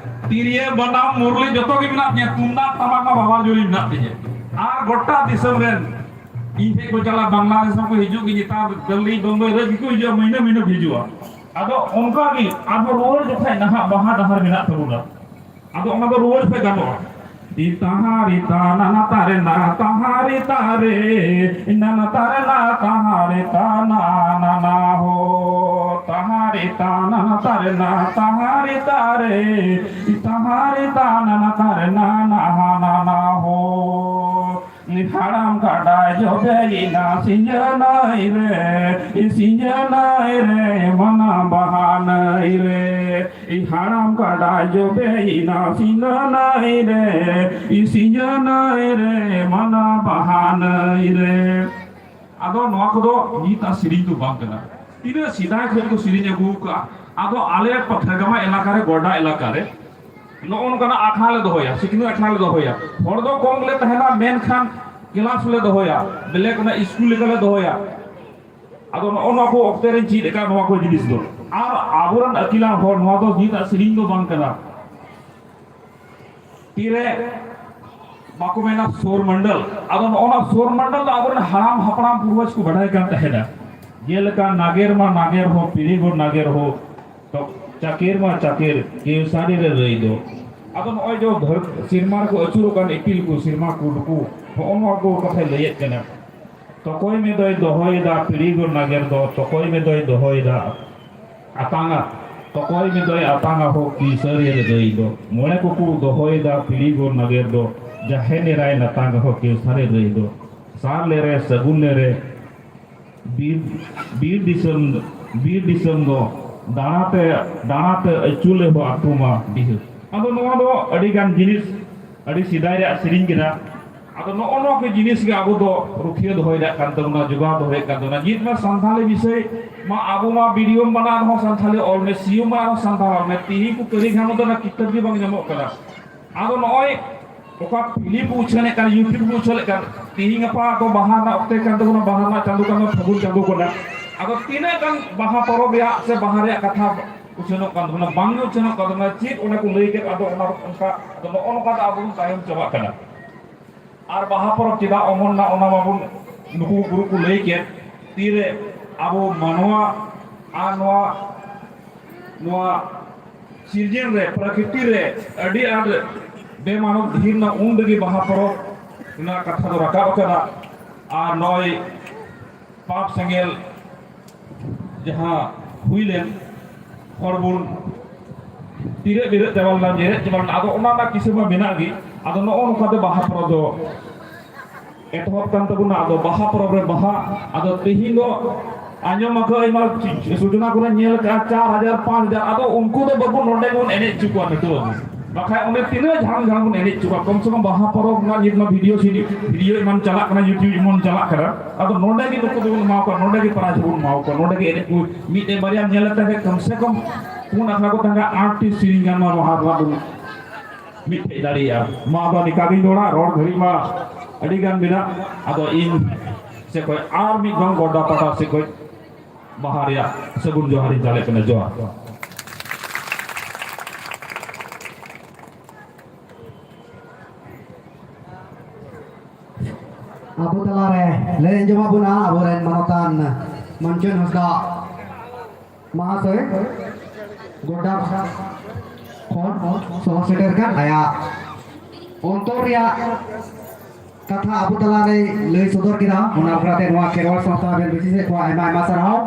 ᱛᱤᱨᱭᱳ, ᱵᱟᱱᱟᱢ, ᱢᱩᱨᱞᱤ ᱡᱚᱛᱚ ᱜᱮ ᱢᱮᱱᱟᱜ ᱛᱤᱧᱟᱹ, ᱛᱩᱢᱫᱟᱜ ᱴᱟᱢᱟᱠ ᱢᱟ ᱵᱟᱵᱟᱨ ᱡᱳᱨᱤ ᱢᱮᱱᱟᱜ ᱛᱤᱧᱟᱹ᱾ ᱟᱨ ᱜᱚᱴᱟ ᱫᱤᱥᱚᱢ ᱨᱮᱱ ᱤᱧ ᱴᱷᱮᱱ ᱠᱚ ᱪᱟᱞᱟᱜ, ᱵᱟᱝᱞᱟᱫᱮᱥ ᱦᱚᱸᱠᱚ ᱦᱤᱡᱩᱜ ᱜᱮ, ᱱᱮᱛᱟᱨ ᱫᱤᱞᱞᱤ ᱵᱳᱢᱵᱟᱭ ᱨᱟᱹᱡᱽ ᱜᱮᱠᱚ ᱦᱤᱡᱩᱜᱼᱟ, ᱢᱟᱹᱦᱱᱟᱹ ᱢᱟᱹᱦᱱᱟᱹ ᱠᱚ ᱦᱤᱡᱩᱜᱼᱟ᱾ ᱟᱫᱚ ᱚᱱᱠᱟ ᱜᱮ ᱟᱨᱦᱚᱸ ᱨᱩᱣᱟᱹᱲ ᱡᱚᱠᱷᱟᱡ ᱱᱟᱦᱟᱜ ᱵᱟᱦᱟ ᱰᱟᱦᱟᱨ ᱢᱮᱱᱟᱜ ᱛᱟᱵᱚᱱᱟ, ᱟᱫᱚ ᱚᱱᱟ ᱫᱚ ᱨᱩᱣᱟᱹᱲ ᱯᱮ ᱜᱟᱱᱚᱜᱼᱟ᱾ ᱤ ᱛᱟᱦᱟᱨᱤ ᱛᱟᱱᱟᱱᱟ ᱛᱟᱨᱮᱱᱟ, ᱛᱟᱦᱟᱨᱤ ᱛᱟᱨᱮ, ᱱᱟᱱᱟ ᱛᱟᱨᱮᱱᱟ, ᱛᱟᱦᱟᱨᱤ ᱛᱟᱱᱟᱱᱟ ᱦᱳ᱾ ᱛᱟᱦᱟᱨᱤ ᱛᱟᱱᱟᱱᱟ ᱛᱟᱨᱮᱱᱟ, ᱛᱟᱦᱟᱨᱤ ᱛᱟᱨᱮ, ᱛᱟᱦᱟᱨᱤ ᱛᱟᱱᱟᱱᱟ ᱛᱟᱨᱮᱱᱟ, ᱱᱟᱦᱟ ᱱᱟᱱᱟ ᱦᱳ᱾ ᱦᱟᱲᱟᱢ ᱠᱟᱰᱟ ᱡᱚᱵᱮᱭᱮᱱᱟ ᱥᱤᱧᱡᱟᱹ ᱱᱟᱹᱭ ᱨᱮ, ᱥᱤᱧᱡᱟᱹ ᱱᱟᱹᱭ ᱨᱮ, ᱢᱟᱱᱟ ᱵᱟᱦᱟ ᱱᱟᱹᱭ ᱨᱮ᱾ ᱤ ᱦᱟᱲᱟᱢ ᱠᱟᱰᱟ ᱡᱚᱵᱮᱭᱮᱱᱟ ᱥᱤᱧᱡᱟᱹ ᱱᱟᱹᱭ ᱨᱮ, ᱤ ᱥᱤᱧᱡᱟᱹ ᱱᱟᱹᱭ ᱨᱮ, ᱢᱟᱱᱟ ᱵᱟᱦᱟ ᱱᱟᱹᱭ ᱨᱮ᱾ ᱟᱫᱚ ᱱᱚᱣᱟ ᱠᱚᱫᱚ ᱱᱤᱛᱟᱜ ᱥᱮᱨᱮᱧ ᱫᱚ ᱵᱟᱝ ᱠᱟᱱᱟ᱾ ᱛᱤᱱᱟᱹᱜ ᱥᱮᱫᱟᱭ ᱠᱷᱚᱱ ᱠᱚ ᱥᱮᱨᱮᱧ ᱟᱹᱜᱩ ᱟᱠᱟᱫᱼᱟ᱾ ᱟᱫᱚ ᱟᱞᱮ ᱯᱟᱛᱷᱟᱜᱟᱢᱟ ᱮᱞᱟᱠᱟ ᱨᱮ, ᱜᱚᱰᱟ ᱮᱞᱟᱠᱟ ᱨᱮ, ᱱᱚᱜᱼᱚ ᱱᱚᱝᱠᱟᱱᱟᱜ ᱟᱠᱷᱲᱟ ᱞᱮ ᱫᱚᱦᱚᱭᱟ, ᱥᱤᱠᱷᱱᱟᱹᱛ ᱟᱠᱷᱲᱟ ᱞᱮ ᱫᱚᱦᱚᱭᱟ᱾ ᱦᱚᱲ ᱫᱚ ᱠᱚᱢ ᱞᱮ ᱛᱟᱦᱮᱱᱟ, ᱢᱮᱱᱠᱷᱟᱱ ᱠᱞᱟᱥ ᱞᱮ ᱫᱚᱦᱚᱭᱟ, ᱵᱚᱞᱮ ᱚᱱᱟ ᱥᱠᱩᱞ ᱞᱮᱠᱟ ᱞᱮ ᱫᱚᱦᱚᱭᱟ᱾ ᱟᱫᱚ ᱱᱚᱜᱼᱚ ᱱᱚᱣᱟ ᱠᱚ ᱚᱠᱛᱮ ᱨᱮᱧ ᱪᱮᱫ ᱟᱠᱟᱫ ᱱᱚᱣᱟ ᱠᱚ ᱡᱤᱱᱤᱥ ᱫᱚ᱾ ᱟᱨ ᱟᱵᱚᱨᱮᱱ ᱟᱹᱠᱤᱞᱟᱱ ᱦᱚᱲ, ᱱᱚᱣᱟ ᱫᱚ ᱱᱤᱛᱟᱜ ᱥᱮᱨᱮᱧ ᱫᱚ ᱵᱟᱝ ᱠᱟᱱᱟ᱾ ᱛᱤᱨᱮ ᱵᱟᱠᱚ ᱢᱮᱱᱟ ᱥᱳᱨ ᱢᱚᱱᱰᱚᱞ, ᱟᱫᱚ ᱱᱚᱜᱼᱚ ᱱᱚᱣᱟ ᱥᱳᱨ ᱢᱚᱱᱰᱚᱞ ᱫᱚ ᱟᱵᱚᱨᱮᱱ ᱦᱟᱲᱟᱢ ᱦᱟᱯᱲᱟᱢ ᱯᱩᱨᱵᱚᱡᱽ ᱠᱚ ᱵᱟᱰᱟᱭ ᱠᱟᱱ ᱛᱟᱦᱮᱱᱟ᱾ ᱡᱮᱞᱮᱠᱟ ᱱᱟᱜᱮᱨ ᱢᱟ ᱱᱟᱜᱮᱨ ᱦᱚᱸ, ᱯᱤᱲᱦᱤ ᱜᱚᱲ ᱱᱟᱜᱮᱨ ᱦᱚᱸ, ᱛᱚ ᱪᱟᱠᱮᱨ ᱢᱟ ᱪᱟᱠᱮᱨ, ᱠᱮᱣᱥᱟᱨᱤ ᱨᱮ ᱨᱟᱹᱭ ᱫᱚ᱾ ᱟᱫᱚ ᱱᱚᱜᱼᱚᱭ ᱡᱮ ᱫᱷᱟᱹᱨ-, ᱥᱮᱨᱢᱟ ᱨᱮᱠᱚ ᱟᱹᱪᱩᱨᱚᱜ ᱠᱟᱱ ᱤᱯᱤᱞ ᱠᱚ, ᱥᱮᱨᱢᱟ ᱠᱩᱰᱠᱩ, ᱱᱚᱜᱼᱚ ᱱᱚᱣᱟ ᱠᱚ ᱠᱟᱛᱷᱟᱭ ᱞᱟᱹᱭᱮᱫ ᱠᱟᱱᱟ᱾ ᱛᱚᱠᱚᱭ ᱢᱮ ᱫᱚᱭ ᱫᱚᱦᱚᱭᱮᱫᱟ ᱯᱤᱲᱦᱤ ᱜᱚᱲ ᱱᱟᱜᱮᱨ ᱫᱚ, ᱛᱚᱠᱚᱭ ᱢᱮ ᱫᱚᱭ ᱫᱚᱦᱚᱭᱮᱫᱟ ᱟᱛᱟᱝᱟ, ᱛᱚᱠᱚᱭ ᱢᱮ ᱫᱚᱭ ᱟᱛᱟᱝᱟ ᱦᱚ ᱠᱮᱣᱥᱟᱨᱤ ᱨᱮ ᱨᱟᱹᱭ ᱫᱚ᱾ ᱢᱚᱬᱮ ᱠᱚᱠᱚ ᱫᱚᱦᱚᱭᱮᱫᱟ ᱯᱤᱲᱦᱤ ᱜᱚᱲ ᱱᱟᱜᱮᱨ ᱫᱚ, ᱡᱟᱦᱮᱨ ᱮᱨᱟᱭ ᱱᱟᱛᱟᱝᱟ ᱦᱚ ᱠᱮᱣᱥᱟᱨᱤ ᱨᱟᱹᱭ ᱫᱚ᱾ ᱥᱟᱨ ᱞᱮᱨᱮ ᱥᱟᱹᱜᱩᱱ ᱞᱮᱨᱮ, ᱵᱤᱨ, ᱵᱤᱨ ᱫᱤᱥᱚᱢ, ᱵᱤᱨ ᱫᱤᱥᱚᱢ ᱫᱚ ᱫᱟᱬᱟᱛᱮ, ᱫᱟᱬᱟᱛᱮ ᱟᱹᱪᱩ ᱞᱮ ᱦᱚ ᱟᱹᱛᱩ ᱢᱟ ᱰᱤᱦᱟᱹ᱾ ᱟᱫᱚ ᱱᱚᱣᱟ ᱫᱚ ᱟᱹᱰᱤ ᱜᱟᱱ ᱡᱤᱱᱤᱥ, ᱟᱹᱰᱤ ᱥᱮᱫᱟᱭ ᱨᱮᱭᱟᱜ ᱥᱮᱨᱮᱧ ᱠᱟᱱᱟ᱾ ᱟᱫᱚ ᱱᱚᱜᱼᱚ ᱱᱚᱣᱟ ᱠᱚ ᱡᱤᱱᱤᱥ ᱜᱮ ᱟᱵᱚ ᱫᱚ ᱨᱩᱠᱷᱤᱭᱟᱹ ᱫᱚᱦᱚᱭ ᱨᱮᱭᱟᱜ ᱠᱟᱱ ᱛᱟᱵᱚᱱᱟ, ᱡᱚᱜᱟᱣ ᱫᱚᱦᱚᱭ ᱨᱮᱭᱟᱜ ᱠᱟᱱ ᱛᱟᱵᱚᱱᱟ᱾ ᱱᱤᱛ ᱢᱟ ᱥᱟᱱᱛᱟᱲᱤ ᱵᱤᱥᱚᱭ ᱢᱟ ᱟᱵᱚ ᱢᱟ ᱵᱤᱰᱤᱭᱳ ᱵᱟᱱᱟᱣ ᱨᱮᱦᱚᱸ ᱥᱟᱱᱛᱟᱲᱤ ᱚᱞ ᱢᱮ, ᱥᱤᱭᱳ ᱢᱟ ᱟᱨᱦᱚᱸ ᱥᱟᱱᱛᱟᱲ ᱚᱞ ᱢᱮ, ᱛᱤᱦᱤᱧ ᱠᱚ ᱠᱟᱹᱨᱤ ᱜᱷᱟᱱᱚ ᱫᱚ ᱚᱱᱟ ᱠᱤᱛᱟᱹᱵ ᱜᱮ ᱵᱟᱝ ᱧᱟᱢᱚᱜ ᱠᱟᱱᱟ᱾ ᱟᱫᱚ ᱱᱚᱜᱼᱚᱭ ᱚᱠᱟ ᱯᱷᱤᱞᱢ ᱠᱚ ᱩᱪᱷᱟᱹᱱᱮᱫ ᱠᱟᱱ, YouTube ᱠᱚ ᱩᱪᱷᱟᱹᱱᱮᱫ ᱠᱟᱱ, ᱛᱤᱦᱤᱧ ᱜᱟᱯᱟ ᱫᱚ ᱵᱟᱦᱟ ᱨᱮᱱᱟᱜ ᱚᱠᱛᱮ ᱠᱟᱱ ᱛᱟᱵᱚᱱᱟ, ᱵᱟᱦᱟ ᱨᱮᱱᱟᱜ ᱪᱟᱸᱫᱳ ᱠᱟᱱ ᱛᱟᱵᱚᱱᱟ, ᱯᱷᱟᱹᱜᱩᱱ ᱪᱟᱸᱫᱳ ᱠᱟᱱᱟ᱾ ᱟᱫᱚ ᱛᱤᱱᱟᱹᱜ ᱜᱟᱱ ᱵᱟᱦᱟ ᱯᱚᱨᱚᱵᱽ ᱨᱮᱭᱟᱜ ᱥᱮ ᱵᱟᱦᱟ ᱨᱮᱭᱟᱜ ᱠᱟᱛᱷᱟ ᱩᱪᱷᱟᱹᱱᱚᱜ ᱠᱟᱱ ᱛᱟᱵᱚᱱᱟ, ᱵᱟᱝ ᱜᱮ ᱩᱪᱷᱟᱹᱱᱚᱜ ᱠᱟᱱ ᱛᱟᱵᱚᱱᱟ᱾ ᱪᱮᱫ ᱚᱱᱟ ᱠᱚ ᱞᱟᱹᱭ ᱠᱮᱫ, ᱟᱫᱚ ᱚᱱᱟ ᱚᱱᱠᱟ, ᱟᱫᱚ ᱱᱚᱜᱼᱚ ᱱᱚᱝᱠᱟ ᱫᱚ ᱟᱵᱚ ᱵᱚᱱ ᱛᱟᱭᱚᱢ ᱪᱟᱵᱟᱜ ᱠᱟᱱᱟ᱾ ᱟᱨ ᱵᱟᱦᱟ ᱯᱚᱨᱚᱵᱽ ᱪᱮᱫᱟᱜ ᱚᱢᱚᱱ ᱱᱟ, ᱚᱱᱟ ᱢᱟᱵᱚᱱ, ᱱᱩᱠᱩ ᱜᱩᱨᱩ ᱠᱚ ᱞᱟᱹᱭ ᱠᱮᱫ, ᱛᱤᱨᱮ ᱟᱵᱚ ᱢᱟᱱᱣᱟ ᱟᱨ ᱱᱚᱣᱟ, ᱱᱚᱣᱟ ᱥᱤᱨᱡᱚᱱ ᱨᱮ, ᱯᱨᱟᱠᱨᱤᱛᱤ ᱨᱮ ᱟᱹᱰᱤ ᱟᱸᱴ ᱵᱮᱢᱟᱱᱚᱛ ᱰᱷᱮᱨ ᱮᱱᱟ, ᱩᱱ ᱨᱮᱜᱮ ᱵᱟᱦᱟ ᱯᱚᱨᱚᱵᱽ ᱨᱮᱱᱟᱜ ᱠᱟᱛᱷᱟ ᱫᱚ ᱨᱟᱠᱟᱵ ᱟᱠᱟᱱᱟ᱾ ᱟᱨ ᱱᱚᱜᱼᱚᱭ ᱯᱟᱯ ᱥᱮᱸᱜᱮᱞ ᱡᱟᱦᱟᱸ ᱦᱩᱭ ᱞᱮᱱ, ᱦᱚᱲ ᱵᱚᱱ ᱛᱤᱨᱟᱹᱜ ᱵᱤᱨᱟᱹᱜ ᱪᱟᱵᱟ ᱞᱮᱱᱟ, ᱡᱮᱨᱮᱫ ᱪᱟᱵᱟ ᱞᱮᱱᱟ, ᱟᱫᱚ ᱚᱱᱟ ᱨᱮᱱᱟᱜ ᱠᱤᱥᱟᱹ ᱢᱟ ᱢᱮᱱᱟᱜ ᱜᱮ᱾ ᱟᱫᱚ ᱱᱚᱜᱼᱚ ᱱᱚᱝᱠᱟ ᱛᱮ ᱵᱟᱦᱟ ᱯᱚᱨᱚᱵᱽ ᱫᱚ ᱮᱛᱚᱦᱚᱵ ᱠᱟᱱ ᱛᱟᱵᱚᱱᱟ᱾ ᱟᱫᱚ ᱵᱟᱦᱟ ᱯᱚᱨᱚᱵᱽ ᱨᱮ ᱵᱟᱦᱟ, ᱟᱫᱚ ᱛᱮᱦᱮᱧ ᱫᱚ ᱟᱸᱡᱚᱢ ᱟᱠᱟᱫ ᱟᱭᱢᱟ ᱥᱩᱪᱚᱱᱟ ᱠᱚᱨᱮ ᱧᱮᱞ ᱟᱠᱟᱫᱼᱟ, ᱪᱟᱨ ᱦᱟᱡᱟᱨ, ᱯᱟᱸᱪ ᱦᱟᱡᱟᱨ, ᱟᱫᱚ ᱩᱱᱠᱩ ᱫᱚ ᱵᱟᱵᱚᱱ, ᱱᱚᱰᱮ ᱜᱮᱵᱚᱱ ᱮᱱᱮᱡ ᱦᱚᱪᱚ ᱠᱚᱣᱟ ᱱᱤᱛᱚᱜ ᱫᱚ᱾ ᱵᱟᱠᱷᱟᱡ ᱚᱸᱰᱮ ᱛᱤᱱᱟᱹᱜ ᱡᱷᱟᱲ ᱡᱷᱟᱲ ᱵᱚᱱ ᱮᱱᱮᱡ ᱦᱚᱪᱚ ᱠᱚᱣᱟ᱾ ᱠᱚᱢ ᱥᱮ ᱠᱚᱢ ᱵᱟᱦᱟ ᱯᱚᱨᱚᱵᱽ ᱨᱮᱱᱟᱜ ᱱᱤᱛ ᱢᱟ ᱵᱷᱤᱰᱤᱭᱳ ᱥᱤᱰᱤ-, ᱵᱷᱤᱰᱤᱭᱳ ᱮᱢᱟᱱ ᱪᱟᱞᱟᱜ ᱠᱟᱱᱟ, YouTube ᱮᱢᱟᱱ ᱪᱟᱞᱟᱜ ᱠᱟᱱᱟ᱾ ᱟᱫᱚ ᱱᱚᱰᱮ ᱜᱮ ᱱᱩᱠᱩ ᱫᱚᱵᱚᱱ ᱮᱢᱟ ᱠᱚᱣᱟ, ᱱᱚᱰᱮ ᱜᱮ ᱯᱨᱟᱭᱤᱡᱽ ᱵᱚᱱ ᱮᱢᱟ ᱠᱚᱣᱟ᱾ ᱱᱚᱰᱮ ᱜᱮ ᱮᱱᱮᱡ ᱠᱚ ᱢᱤᱫᱴᱮᱡ ᱵᱟᱨᱭᱟ ᱧᱮᱞ ᱞᱮᱠᱷᱟᱱ ᱜᱮ ᱠᱚᱢ ᱥᱮ ᱠᱚᱢ ᱯᱩᱱ ᱟᱠᱷᱲᱟ ᱠᱚ ᱛᱟᱦᱮᱸᱱᱟ, ᱟᱴ ᱴᱤ ᱥᱮᱨᱮᱧ ᱜᱟᱱ ᱱᱚᱣᱟ ᱵᱟᱦᱟ ᱨᱮᱱᱟᱜ ᱵᱚᱱ ᱢᱤᱫᱴᱷᱮᱡ ᱫᱟᱲᱮᱭᱟᱜᱼᱟ᱾ ᱢᱟ ᱟᱫᱚ ᱱᱤᱝᱠᱟ ᱜᱤᱧ ᱨᱚᱲᱟ, ᱨᱚᱲ ᱜᱷᱟᱹᱲᱤᱡ ᱢᱟ ᱟᱹᱰᱤ ᱜᱟᱱ ᱢᱮᱱᱟᱜ᱾ ᱟᱫᱚ ᱤᱧ ᱥᱮᱫ ᱠᱷᱚᱡ ᱟᱨ ᱢᱤᱫ ᱫᱚᱢ ᱜᱚᱰᱟ ᱯᱟᱦᱴᱟ ᱥᱮᱫ ᱠᱷᱚᱡ ᱵᱟᱦᱟ ᱨᱮᱭᱟᱜ ᱥᱟᱹᱜᱩᱱ ᱡᱚᱦᱟᱨ ᱤᱧ ᱪᱟᱞᱮᱫ ᱠᱟᱱᱟ᱾ ᱡᱚᱦᱟᱨ᱾ ᱟᱵᱚ ᱛᱟᱞᱟᱨᱮ ᱞᱟᱹᱭ ᱟᱸᱡᱚᱢ ᱟᱵᱚᱱᱟ ᱟᱵᱚᱨᱮᱱ ᱢᱟᱱᱚᱛᱟᱱ ᱢᱚᱧᱪᱚᱱ ᱦᱟᱸᱥᱫᱟ ᱢᱟᱦᱟᱥᱚᱭ, ᱜᱚᱰᱰᱟ ᱠᱷᱚᱱ ᱥᱚᱦᱚᱨ ᱥᱮᱴᱮᱨ ᱠᱟᱱ ᱟᱭᱟᱜ ᱚᱱᱛᱚᱨ ᱨᱮᱭᱟᱜ ᱠᱟᱛᱷᱟ ᱟᱵᱚ ᱛᱟᱞᱟᱨᱮ ᱞᱟᱹᱭ ᱥᱚᱫᱚᱨ ᱠᱮᱫᱟ᱾ ᱚᱱᱟ ᱵᱟᱠᱷᱨᱟᱛᱮ ᱱᱚᱣᱟ ᱠᱷᱮᱨᱣᱟᱲ ᱥᱟᱶᱛᱟ ᱟᱵᱮᱱ ᱵᱤᱥᱮᱥ ᱠᱚᱣᱟ ᱟᱭᱢᱟ ᱟᱭᱢᱟ ᱥᱟᱨᱦᱟᱣ᱾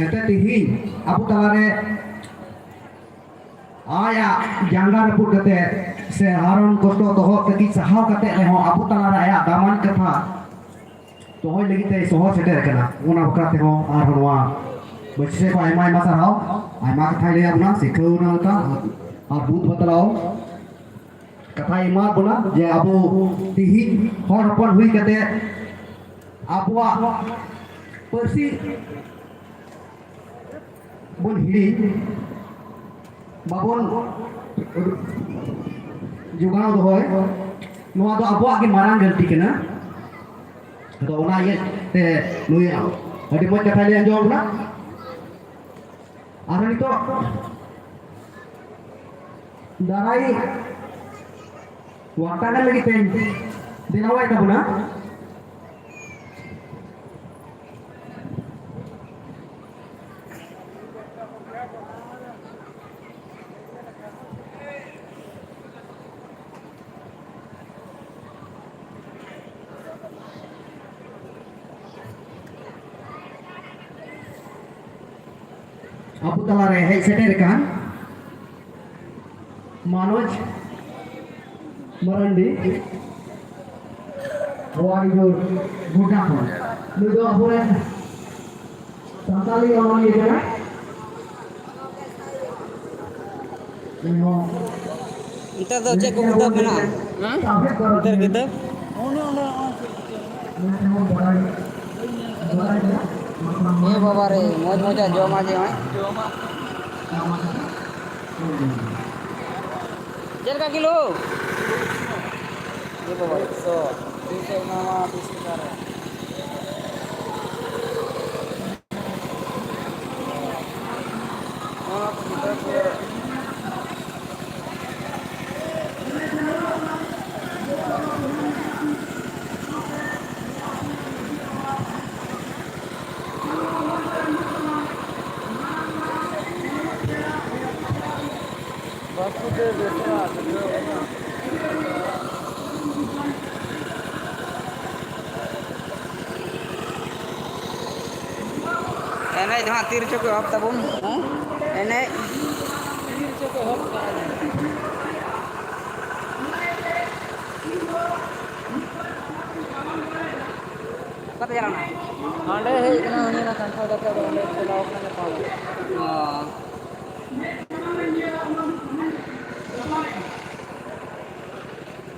ᱮᱱᱛᱮ ᱛᱮᱦᱮᱧ ᱟᱵᱚ ᱛᱟᱞᱟᱨᱮ ᱟᱭᱟᱜ ᱡᱟᱸᱜᱟ ᱨᱟᱹᱯᱩᱫ ᱠᱟᱛᱮ ᱥᱮ ᱦᱟᱨᱚᱱ ᱠᱚᱥᱴᱚ ᱫᱚᱦᱚ ᱛᱟᱹᱠᱤᱡ ᱥᱟᱦᱟᱣ ᱠᱟᱛᱮ ᱨᱮᱦᱚᱸ ᱟᱵᱚ ᱛᱟᱞᱟᱨᱮ ᱟᱭᱟᱜ ᱫᱟᱢᱟᱱ ᱠᱟᱛᱷᱟ ᱫᱚᱦᱚᱭ ᱞᱟᱹᱜᱤᱫ ᱛᱮ ᱥᱚᱦᱚᱨ ᱥᱮᱴᱮᱨ ᱟᱠᱟᱱᱟ᱾ ᱚᱱᱟ ᱵᱟᱠᱷᱨᱟ ᱛᱮᱦᱚᱸ ᱟᱨᱦᱚᱸ ᱱᱚᱣᱟ ᱢᱟᱹᱡᱷᱤ ᱥᱮᱫ ᱠᱷᱚᱱ ᱟᱭᱢᱟ ᱟᱭᱢᱟ ᱥᱟᱨᱦᱟᱣ, ᱟᱭᱢᱟ ᱠᱟᱛᱷᱟᱭ ᱞᱟᱹᱭ ᱟᱵᱚᱱᱟ, ᱥᱤᱠᱷᱟᱹᱣ ᱚᱱᱟ ᱞᱮᱠᱟ ᱟᱨ ᱵᱩᱫ ᱵᱟᱛᱞᱟᱣ ᱠᱟᱛᱷᱟᱭ ᱮᱢᱟ ᱵᱚᱱᱟ ᱡᱮ ᱟᱵᱚ ᱛᱤᱦᱤᱧ ᱦᱚᱲ ᱦᱚᱯᱚᱱ ᱦᱩᱭ ᱠᱟᱛᱮ ᱟᱵᱚᱣᱟᱜ ᱯᱟᱹᱨᱥᱤ ᱵᱚᱱ ᱦᱤᱲᱤᱧ, ᱵᱟᱵᱚᱱ ᱡᱚᱜᱟᱣ ᱫᱚᱦᱚᱭ, ᱱᱚᱣᱟ ᱫᱚ ᱟᱵᱚᱣᱟᱜ ᱜᱮ ᱢᱟᱨᱟᱝ ᱜᱟᱹᱞᱛᱤ ᱠᱟᱱᱟ᱾ ᱟᱫᱚ ᱚᱱᱟ ᱤᱭᱟᱹᱛᱮ ᱱᱩᱭ ᱟᱹᱰᱤ ᱢᱚᱡᱽ ᱠᱟᱛᱷᱟᱭ ᱞᱟᱹᱭ ᱟᱸᱡᱚᱢ ᱟᱵᱚᱱᱟ᱾ ᱟᱨ ᱱᱤᱛᱚᱜ ᱫᱟᱨᱟᱭ ᱣᱟᱠᱛᱟ ᱠᱟᱱ ᱞᱟᱹᱜᱤᱫ ᱛᱮᱧ ᱫᱮᱞᱟᱣᱟᱭ ᱛᱟᱵᱚᱱᱟ᱾ ᱟᱵᱚ ᱛᱟᱞᱟᱨᱮ ᱦᱮᱡ ᱥᱮᱴᱮᱨ ᱟᱠᱟᱱ ᱢᱟᱱᱳᱡᱽ ᱢᱟᱨᱟᱱᱰᱤ, ᱱᱚᱣᱟ ᱤᱭᱟᱹ ᱜᱚᱰᱰᱟ ᱠᱷᱚᱱ, ᱱᱩᱭ ᱫᱚ ᱟᱵᱚᱨᱮᱱ ᱥᱟᱱᱛᱟᱲᱤ ᱚᱱᱚᱞᱤᱭᱟᱹ ᱠᱟᱱᱟᱭ᱾ ᱱᱤᱛᱚᱜ ᱫᱚ ᱪᱮᱫ ᱠᱚ ᱠᱤᱛᱟᱹᱵ ᱢᱮᱱᱟᱜᱼᱟ? ᱦᱮᱸ? ᱜᱤᱫᱟᱹᱨ ᱠᱤᱛᱟᱹᱵ? ᱮ ᱵᱟᱵᱟ ᱨᱮ, ᱢᱚᱡᱽ ᱢᱚᱡᱽ ᱟᱜ ᱡᱚᱢᱟ ᱡᱮ ᱱᱚᱜᱼᱚᱭ᱾ ᱪᱮᱫ ᱞᱮᱠᱟ ᱠᱤᱞᱳ? ᱮ ᱵᱟᱵᱟ ᱨᱮ, ᱥᱚ᱾ ᱫᱩᱥᱚ ᱮᱢᱟᱢᱟ ᱵᱤᱥ ᱴᱟᱠᱟ ᱨᱮ᱾ ᱵᱟᱥᱩᱫᱮᱵ ᱵᱮᱥᱨᱟ ᱥᱮᱴᱮᱨᱚᱜ ᱠᱟᱱᱟ᱾ ᱮᱱᱮᱡ ᱫᱚ ᱦᱟᱸᱜ ᱛᱤ ᱨᱮᱪᱚ ᱠᱚ ᱮᱦᱚᱵ ᱛᱟᱵᱚᱱ, ᱦᱮᱸ? ᱮᱱᱮᱡ᱾ ᱚᱠᱟᱛᱮ ᱪᱟᱞᱟᱣ ᱮᱱᱟᱭ? ᱦᱟᱸᱰᱮ ᱦᱮᱡ ᱠᱟᱱᱟ, ᱦᱟᱹᱱᱤ ᱚᱱᱟ ᱠᱟᱱᱴᱷᱟᱲ ᱫᱟᱨᱮ ᱫᱚ ᱚᱸᱰᱮ ᱪᱟᱞᱟᱣ ᱠᱟᱱᱟ ᱧᱟᱯᱟᱢ᱾ ᱚ᱾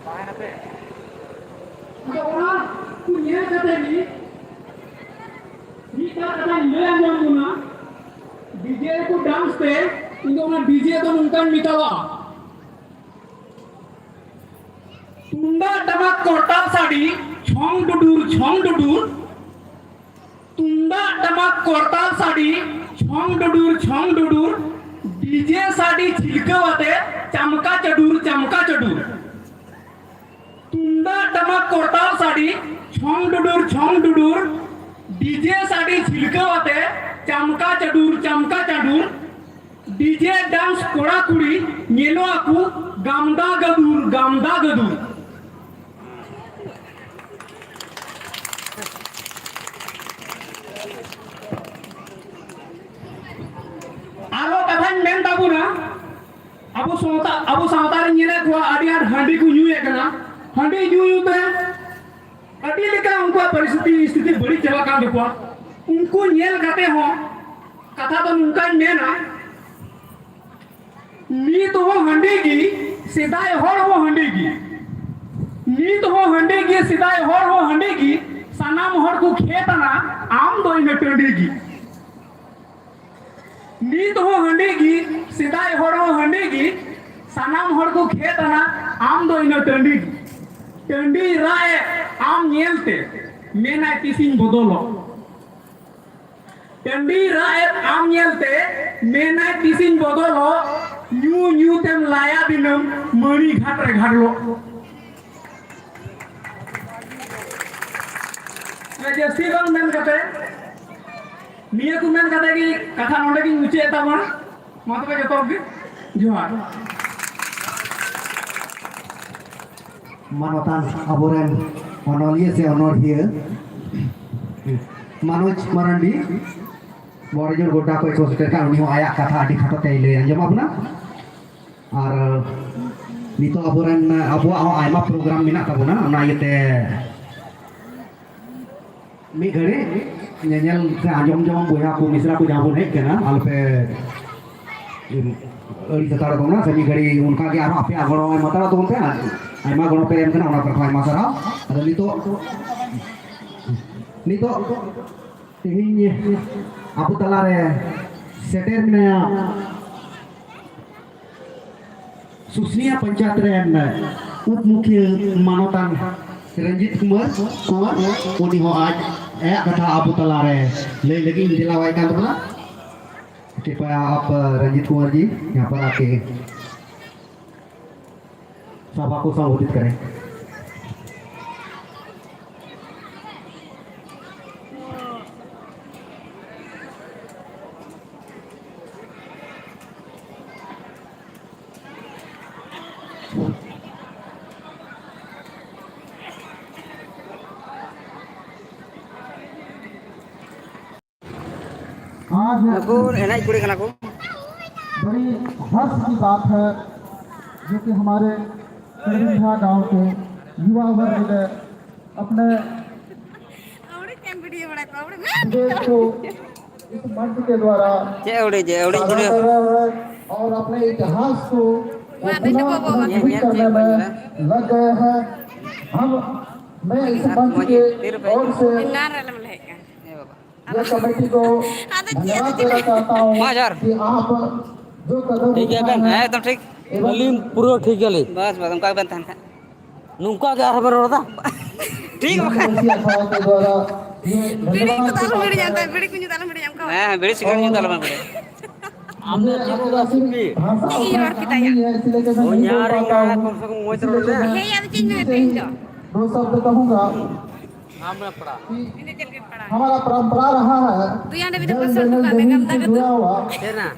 ᱛᱟᱦᱮᱱᱟᱯᱮ᱾ ᱟᱫᱚ ᱚᱱᱟ ᱠᱚ ᱧᱮᱞ ᱠᱟᱛᱮ ᱜᱮ ᱢᱤᱫ ᱵᱟᱨ ᱠᱟᱛᱷᱟᱧ ᱞᱟᱹᱭ ᱟᱸᱡᱚᱢ ᱵᱚᱱᱟ᱾ ᱰᱤᱡᱮ ᱠᱚ ᱰᱟᱱᱥ ᱛᱮ, ᱤᱧ ᱫᱚ ᱚᱱᱟ ᱰᱤᱡᱮ ᱫᱚ ᱱᱚᱝᱠᱟᱧ ᱢᱮᱛᱟᱣᱟᱜᱼᱟ, ᱛᱩᱢᱫᱟᱜ ᱴᱟᱢᱟᱠ ᱠᱚᱨᱛᱟᱞ ᱥᱟᱰᱮ, ᱪᱷᱚᱝ ᱰᱩᱰᱩᱨ, ᱪᱷᱚᱝ ᱰᱩᱰᱩᱨ, ᱛᱩᱢᱫᱟᱜ ᱴᱟᱢᱟᱠ ᱠᱚᱨᱛᱟᱞ ᱥᱟᱰᱮ, ᱪᱷᱚᱝ ᱰᱩᱰᱩᱨ ᱪᱷᱚᱝ ᱰᱩᱰᱩᱨ, ᱰᱤᱡᱮ ᱥᱟᱰᱮ ᱪᱷᱤᱞᱠᱟᱹᱣ ᱟᱛᱮ, ᱪᱟᱢᱠᱟ ᱪᱟᱹᱰᱩᱨ ᱪᱟᱢᱠᱟ ᱪᱟᱹᱰᱩᱨ᱾ ᱛᱩᱢᱫᱟᱜ ᱴᱟᱢᱟᱠ ᱠᱚᱨᱛᱟᱞ ᱥᱟᱰᱮ, ᱪᱷᱚᱝ ᱰᱩᱰᱩᱨ ᱪᱷᱚᱝ ᱰᱩᱰᱩᱨ, ᱰᱤᱡᱮ ᱥᱟᱰᱮ ᱪᱷᱤᱞᱠᱟᱹᱣ ᱟᱛᱮ, ᱪᱟᱢᱠᱟ ᱪᱟᱹᱰᱩᱨ ᱪᱟᱢᱠᱟ ᱪᱟᱹᱰᱩᱨ᱾ ᱰᱤᱡᱮ ᱰᱟᱱᱥ ᱠᱚᱲᱟ ᱠᱩᱲᱤ ᱧᱮᱞᱚᱜ ᱟᱠᱚ ᱜᱟᱢᱫᱟ ᱜᱟᱹᱫᱩᱨ, ᱜᱟᱢᱫᱟ ᱜᱟᱹᱫᱩᱨ᱾ ᱟᱨᱦᱚᱸ ᱠᱟᱛᱷᱟᱧ ᱢᱮᱱ ᱛᱟᱵᱚᱱᱟ, ᱟᱵᱚ ᱥᱟᱶᱛᱟ, ᱟᱵᱚ ᱥᱟᱶᱛᱟ ᱨᱮᱧ ᱧᱮᱞᱮᱫ ᱠᱚᱣᱟ ᱟᱹᱰᱤ ᱟᱸᱴ ᱦᱟᱺᱰᱤ ᱠᱚ ᱧᱩᱭᱮᱫ ᱠᱟᱱᱟ᱾ ᱦᱟᱺᱰᱤ ᱧᱩ ᱧᱩ ᱛᱮ ᱟᱹᱰᱤ ᱞᱮᱠᱟ ᱩᱱᱠᱩᱣᱟᱜ ᱯᱚᱨᱤᱥᱛᱷᱤᱛᱤ, ᱥᱛᱷᱤᱛᱤ ᱵᱟᱹᱲᱤᱡ ᱪᱟᱵᱟᱜ ᱠᱟᱱ ᱛᱟᱠᱚᱣᱟ᱾ ᱩᱱᱠᱩ ᱧᱮᱞ ᱠᱟᱛᱮ ᱦᱚᱸ ᱠᱟᱛᱷᱟ ᱫᱚ ᱱᱚᱝᱠᱟᱧ ᱢᱮᱱᱟ, ᱱᱤᱛ ᱦᱚᱸ ᱦᱟᱺᱰᱤ ᱜᱮ, ᱥᱮᱫᱟᱭ ᱦᱚᱲ ᱦᱚᱸ ᱦᱟᱺᱰᱤ ᱜᱮ᱾ ᱱᱤᱛ ᱦᱚᱸ ᱦᱟᱺᱰᱤ ᱜᱮ, ᱥᱮᱫᱟᱭ ᱦᱚᱲ ᱦᱚᱸ ᱦᱟᱺᱰᱤ ᱜᱮ᱾ ᱥᱟᱱᱟᱢ ᱦᱚᱲ ᱠᱚ ᱠᱷᱮᱛ ᱟᱱᱟ, ᱟᱢ ᱫᱚ ᱤᱱᱟᱹ ᱴᱟᱺᱰᱤ ᱜᱮ᱾ ᱱᱤᱛ ᱦᱚᱸ ᱦᱟᱺᱰᱤ ᱜᱮ, ᱥᱮᱫᱟᱭ ᱦᱚᱲ ᱦᱚᱸ ᱦᱟᱺᱰᱤ ᱜᱮ᱾ ᱥᱟᱱᱟᱢ ᱦᱚᱲ ᱠᱚ ᱠᱷᱮᱛ ᱟᱱᱟ, ᱟᱢ ᱫᱚ ᱤᱱᱟᱹ ᱴᱟᱺᱰᱤ ᱜᱮ᱾ ᱴᱟᱺᱰᱤ ᱨᱟᱜ ᱮᱫ ᱟᱢ ᱧᱮᱞᱛᱮ, ᱢᱮᱱᱟᱭ ᱛᱤᱥᱤᱧ ᱵᱚᱫᱚᱞᱚᱜ᱾ ᱴᱟᱺᱰᱤ ᱨᱟᱜ ᱮᱫ ᱟᱢ ᱧᱮᱞᱛᱮ, ᱢᱮᱱᱟᱭ ᱛᱤᱥᱤᱧ ᱵᱚᱫᱚᱞᱚᱜ᱾ ᱧᱩ ᱧᱩ ᱛᱮᱢ ᱞᱟᱭᱟ ᱫᱤᱱᱟᱹᱢ, ᱢᱟᱹᱬᱤ ᱜᱷᱟᱴ ᱨᱮ ᱜᱷᱟᱰᱞᱚᱜ᱾ ᱡᱟᱹᱥᱛᱤ ᱵᱟᱝ ᱢᱮᱱ ᱠᱟᱛᱮ, ᱱᱤᱭᱟᱹ ᱠᱚ ᱢᱮᱱ ᱠᱟᱛᱮ ᱜᱮ ᱠᱟᱛᱷᱟ ᱱᱚᱰᱮ ᱜᱤᱧ ᱢᱩᱪᱟᱹᱫ ᱮᱫ ᱛᱟᱵᱚᱱᱟ᱾ ᱢᱟ ᱛᱚᱵᱮ ᱡᱚᱛᱚ ᱜᱮ ᱡᱚᱦᱟᱨ᱾ ᱢᱟᱱᱚᱛᱟᱱ ᱟᱵᱚᱨᱮᱱ ᱚᱱᱚᱞᱤᱭᱟᱹ ᱥᱮ ᱚᱱᱚᱲᱦᱤᱭᱟᱹ ᱢᱟᱱᱳᱡᱽ ᱢᱟᱨᱟᱱᱰᱤ ᱢᱚᱬᱮ ᱡᱳᱲ ᱜᱚᱰᱰᱟ ᱠᱷᱚᱱ ᱠᱚ ᱥᱮᱴᱮᱨ ᱠᱟᱱ, ᱩᱱᱤ ᱦᱚᱸ ᱟᱭᱟᱜ ᱠᱟᱛᱷᱟ ᱟᱹᱰᱤ ᱠᱷᱟᱴᱚ ᱛᱮᱭ ᱞᱟᱹᱭ ᱟᱸᱡᱚᱢ ᱟᱵᱚᱱᱟ᱾ ᱟᱨ ᱱᱤᱛᱚᱜ ᱟᱵᱚᱨᱮᱱ, ᱟᱵᱚᱣᱟᱜ ᱦᱚᱸ ᱟᱭᱢᱟ ᱯᱨᱳᱜᱨᱟᱢ ᱢᱮᱱᱟᱜ ᱛᱟᱵᱚᱱᱟ, ᱚᱱᱟ ᱤᱭᱟᱹᱛᱮ ᱢᱤᱫ ᱜᱷᱟᱹᱲᱤ ᱧᱮᱧᱮᱞ ᱥᱮ ᱟᱸᱡᱚᱢ ᱡᱚᱝ ᱵᱚᱭᱦᱟ ᱠᱚ ᱢᱤᱥᱨᱟ ᱠᱚ ᱡᱟᱦᱟᱸ ᱵᱚᱱ ᱦᱮᱡ ᱠᱟᱱᱟ, ᱟᱞᱚᱯᱮ ᱟᱹᱲᱤᱥ ᱦᱟᱛᱟᱲ ᱛᱟᱵᱚᱱᱟ᱾ ᱥᱮ ᱢᱤᱫ ᱜᱷᱟᱹᱲᱤ ᱚᱱᱠᱟ ᱜᱮ ᱟᱨᱦᱚᱸ ᱟᱯᱮᱭᱟᱜ ᱜᱚᱲᱚ ᱮᱢ ᱦᱟᱛᱟᱲᱟ ᱛᱟᱵᱚᱱ ᱯᱮ᱾ ᱟᱭᱢᱟ ᱜᱚᱲᱚ ᱯᱮ ᱮᱢ ᱠᱟᱱᱟ, ᱚᱱᱟ ᱠᱟᱛᱷᱟ ᱟᱭᱢᱟ ᱥᱟᱨᱦᱟᱣ᱾ ᱟᱫᱚ ᱱᱤᱛᱚᱜ, ᱱᱤᱛᱚᱜ ᱛᱮᱦᱮᱧ ᱟᱵᱚ ᱛᱟᱞᱟᱨᱮ ᱥᱮᱴᱮᱨ ᱢᱮᱱᱟᱭᱟ ᱥᱩᱥᱱᱤᱭᱟ ᱯᱚᱧᱪᱟᱭᱮᱛ ᱨᱮᱱ ᱩᱯ ᱢᱩᱠᱷᱤᱭᱟᱹ ᱢᱟᱱᱚᱛᱟᱱ ᱨᱚᱧᱡᱤᱛ ᱠᱩᱢᱟᱨ ᱠᱩᱢᱟᱨ, ᱩᱱᱤ ᱦᱚᱸ ᱟᱡ ᱟᱭᱟᱜ ᱠᱟᱛᱷᱟ ᱟᱵᱚ ᱛᱟᱞᱟᱨᱮ ᱞᱟᱹᱭ ᱞᱟᱹᱜᱤᱫ ᱤᱧ ᱫᱮᱞᱟᱣᱟᱭ ᱠᱟᱱ ᱛᱟᱵᱚᱱᱟ᱾ कृपया आप रंजीत कुंवर जी यहाँ पर आके सभा को संबोधित करें। आज ᱱᱩᱠᱩ ᱮᱱᱮᱡ ᱠᱩᱲᱤ ᱠᱟᱱᱟ ᱠᱚ᱾ बड़ी हर्ष की बात है जो कि हमारे करबिंधा गांव के युवा वर्ग ने अपने विवेक को इस मंच के द्वारा ᱪᱮᱫ ᱟᱹᱣᱲᱤ, ᱪᱮᱫ ᱟᱹᱣᱲᱤ ᱥᱟᱜᱟ ᱪᱩᱲᱤ। कर रहे हैं और अपने इतिहास को वो पुनः पुनर्जीवित करने में लग गए हैं। हम, मैं इस मंच के ओर से ᱮᱱᱟᱱ ᱨᱮ ᱟᱞᱮ ᱢᱟ ᱞᱟᱹᱭᱮᱫ ᱠᱟᱱ। ये कमेटी को धन्यवाद देना चाहता हूँ ᱢᱟ ᱡᱚᱦᱟᱨ। कि आप जो कदम ᱴᱷᱤᱠ ᱜᱮᱭᱟ ᱩᱴᱷᱟᱹᱣ ᱵᱮᱱ, ᱦᱮᱸ, ᱮᱠᱫᱚᱢ ᱴᱷᱤᱠ। ᱮᱵᱚᱝ ᱟᱹᱞᱤᱧ ᱯᱩᱨᱟᱹ ᱴᱷᱤᱠ ᱜᱮᱭᱟᱞᱤᱧ। ᱵᱟᱥ, ᱵᱟᱥ, ᱚᱱᱠᱟ ᱜᱮᱵᱮᱱ ᱛᱟᱦᱮᱱ ᱠᱷᱟᱱ। ᱱᱚᱝᱠᱟ ᱜᱮ ᱟᱨᱦᱚᱸ ᱵᱮᱱ ᱨᱚᱲ ᱮᱫᱟ? ᱴᱷᱤᱠ ᱵᱟᱠᱷᱟᱱ। ᱵᱤᱲᱤ ᱠᱚ ᱫᱚ ᱟᱞᱚᱢ ᱦᱤᱲᱤᱧᱟ, ᱛᱟᱭ, ᱵᱤᱲᱤ ᱠᱚ ᱧᱩ ᱫᱚ ᱟᱞᱚᱢ ᱦᱤᱲᱤᱧᱟ, ᱚᱱᱠᱟ ᱵᱟᱝ᱾ ᱦᱮᱸ, ᱦᱮᱸ, ᱵᱤᱲᱤ ᱥᱤᱜᱟᱨᱮᱴ ᱧᱩ ᱫᱚ ᱟᱞᱚᱵᱮᱱ ᱦᱤᱲᱤᱧᱟ᱾ ᱟᱢ ᱫᱚ ᱪᱮᱫ ᱠᱚ ᱥᱩᱠᱨᱤ? ᱤᱧ ᱨᱚᱲ ᱠᱮᱫᱟ ᱭᱟ᱾ ᱦᱚᱧᱦᱟᱨ ᱤᱧ ᱠᱟᱱᱟ, ᱠᱚᱢ ᱥᱮ ᱠᱚᱢ ᱢᱚᱡᱽ ᱛᱮ ᱨᱚᱲ ᱢᱮ᱾ ᱦᱮᱸ, ᱭᱟ, ᱟᱫᱚ ᱪᱮᱫ ᱤᱧ ᱢᱮᱱᱟ, ᱛᱮᱦᱮᱧ ᱫᱚ? ᱟᱢ ᱨᱮ ᱯᱟᱲᱟ᱾ ᱤᱧ ᱫᱚ ᱪᱮᱫ ᱞᱮᱠᱟᱧ ᱯᱟᱲᱟᱜᱼᱟ? ᱦᱟᱢᱟᱨᱟ ᱯᱨᱚᱢᱯᱚᱨᱟ ᱨᱟᱦᱟ ᱦᱟᱭ, ᱫᱩᱭᱟᱱᱰᱮ ᱢᱤᱫ ᱦᱚᱲ ᱥᱟᱨ ᱫᱩᱠᱟᱱ ᱢᱮ, ᱜᱟᱢᱫᱟ ᱠᱟᱛᱮ᱾ ᱛᱮᱱᱟ।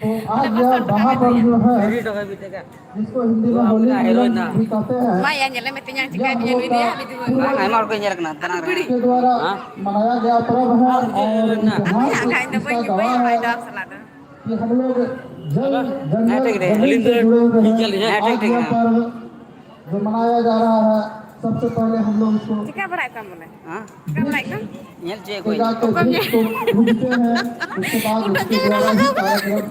ᱛᱚ ᱟᱡ ᱭᱟ ᱵᱟᱦᱟ ᱯᱚᱨᱵᱽ ᱡᱳ ᱦᱟᱭ, ᱯᱷᱤᱨᱤ ᱰᱚᱜᱟ ᱵᱤᱴᱮ ᱠᱟ᱾ ᱡᱤᱥᱠᱳ ᱦᱤᱱᱫᱤ ᱢᱮ ᱦᱳᱞᱤ ᱢᱤᱞᱚᱱ ᱵᱷᱤ ᱠᱟᱦᱛᱮ ᱦᱟᱭ, ᱢᱟ ᱭᱟ, ᱧᱮᱞᱮ ᱢᱮ, ᱛᱮᱧᱟᱝ ᱪᱤᱠᱟᱹ ᱤᱫᱤᱭᱟ ᱱᱩᱭ ᱫᱚ ᱭᱟ, ᱢᱤᱫ ᱫᱤᱱ ᱵᱟᱝ, ᱟᱭᱢᱟ ᱦᱚᱲ ᱠᱚ ᱧᱮᱞ ᱠᱟᱱᱟ, ᱫᱟᱬᱟᱱ ᱨᱮ᱾ ᱵᱤᱲᱤ᱾ ᱠᱮ ᱫᱣᱟᱨᱟ ᱦᱮᱸ? ᱢᱟᱱᱟᱭᱟ ᱜᱟᱭᱟ ᱯᱚᱨᱚᱵᱽ ᱦᱟᱭ, ᱟᱨ ᱤᱧ ᱫᱚ ᱵᱟᱹᱧ ᱧᱩᱭᱟ, ᱦᱟᱭ ᱫᱟᱢ ᱥᱟᱞᱟᱜ ᱫᱚ᱾ कि हम लोग जल जंगल जमीन से जुड़े हुए हैं। हाँ, ठीक है। आज यह पर्व जो मनाया जा रहा है, सबसे पहले हम लोग इसको चिका बड़ा कम बोले। हाँ? चिका बड़ा कम। ᱧᱮᱞ ᱦᱚᱪᱚᱭᱮᱫ ᱠᱚᱣᱟᱧ। ᱥᱮᱫᱟ के गीत को पूजते हैं, उसके बाद उसके द्वारा ही कार्यक्रम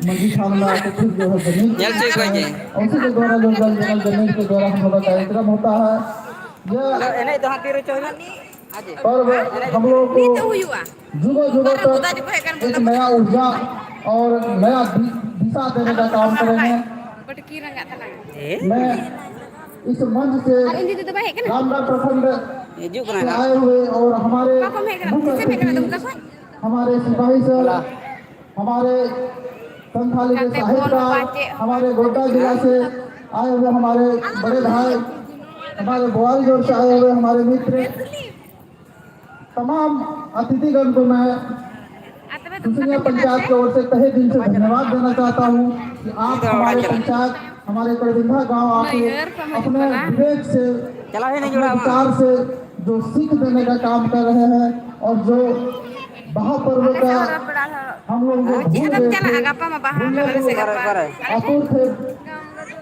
मध्य सामना को फिर जो है जमीन ᱧᱮᱞ ᱦᱚᱪᱚᱭᱮᱫ ᱠᱚᱣᱟᱧ ᱡᱮ। और उसी के द्वारा जो जल जंगल जमीन के द्वारा हम लोग का कार्यक्रम होता है। यह ᱮᱱᱮᱡ ᱫᱚ ᱦᱟᱸᱜ ᱛᱤᱨᱮ ᱪᱚ ᱦᱩᱭᱩᱜᱼᱟ? पर्व हम लोगों को जुगों जुगों तक एक नया ऊर्जा और नया दि-, दिशा देने का काम करेंगे। मैं इस मंच से रामगढ़ प्रखंड ᱦᱤᱡᱩᱜ ᱠᱟᱱᱟ ᱦᱟᱸᱜ। आए हुए और हमारे मुख्य अतिथि, हमारे सिपाही सर, हमारे संथाली के साहित्यकार, हमारे गोड्डा जिला से आए हुए हमारे बड़े भाई, हमारे बोआलजोर से आए हुए हमारे मित्र, तमाम अतिथिगण को मैं सुसनिया पंचायत की ओर से तहे दिल से धन्यवाद देना चाहता हूँ कि आप हमारे पंचायत, हमारे करबिंधा गांव आके अपने विवेक से, अपने विचार से जो सीख देने का काम कर रहे हैं और जो बहा पर्व का हम लोग जो भूल गए थे, भूलने को आतुर थे,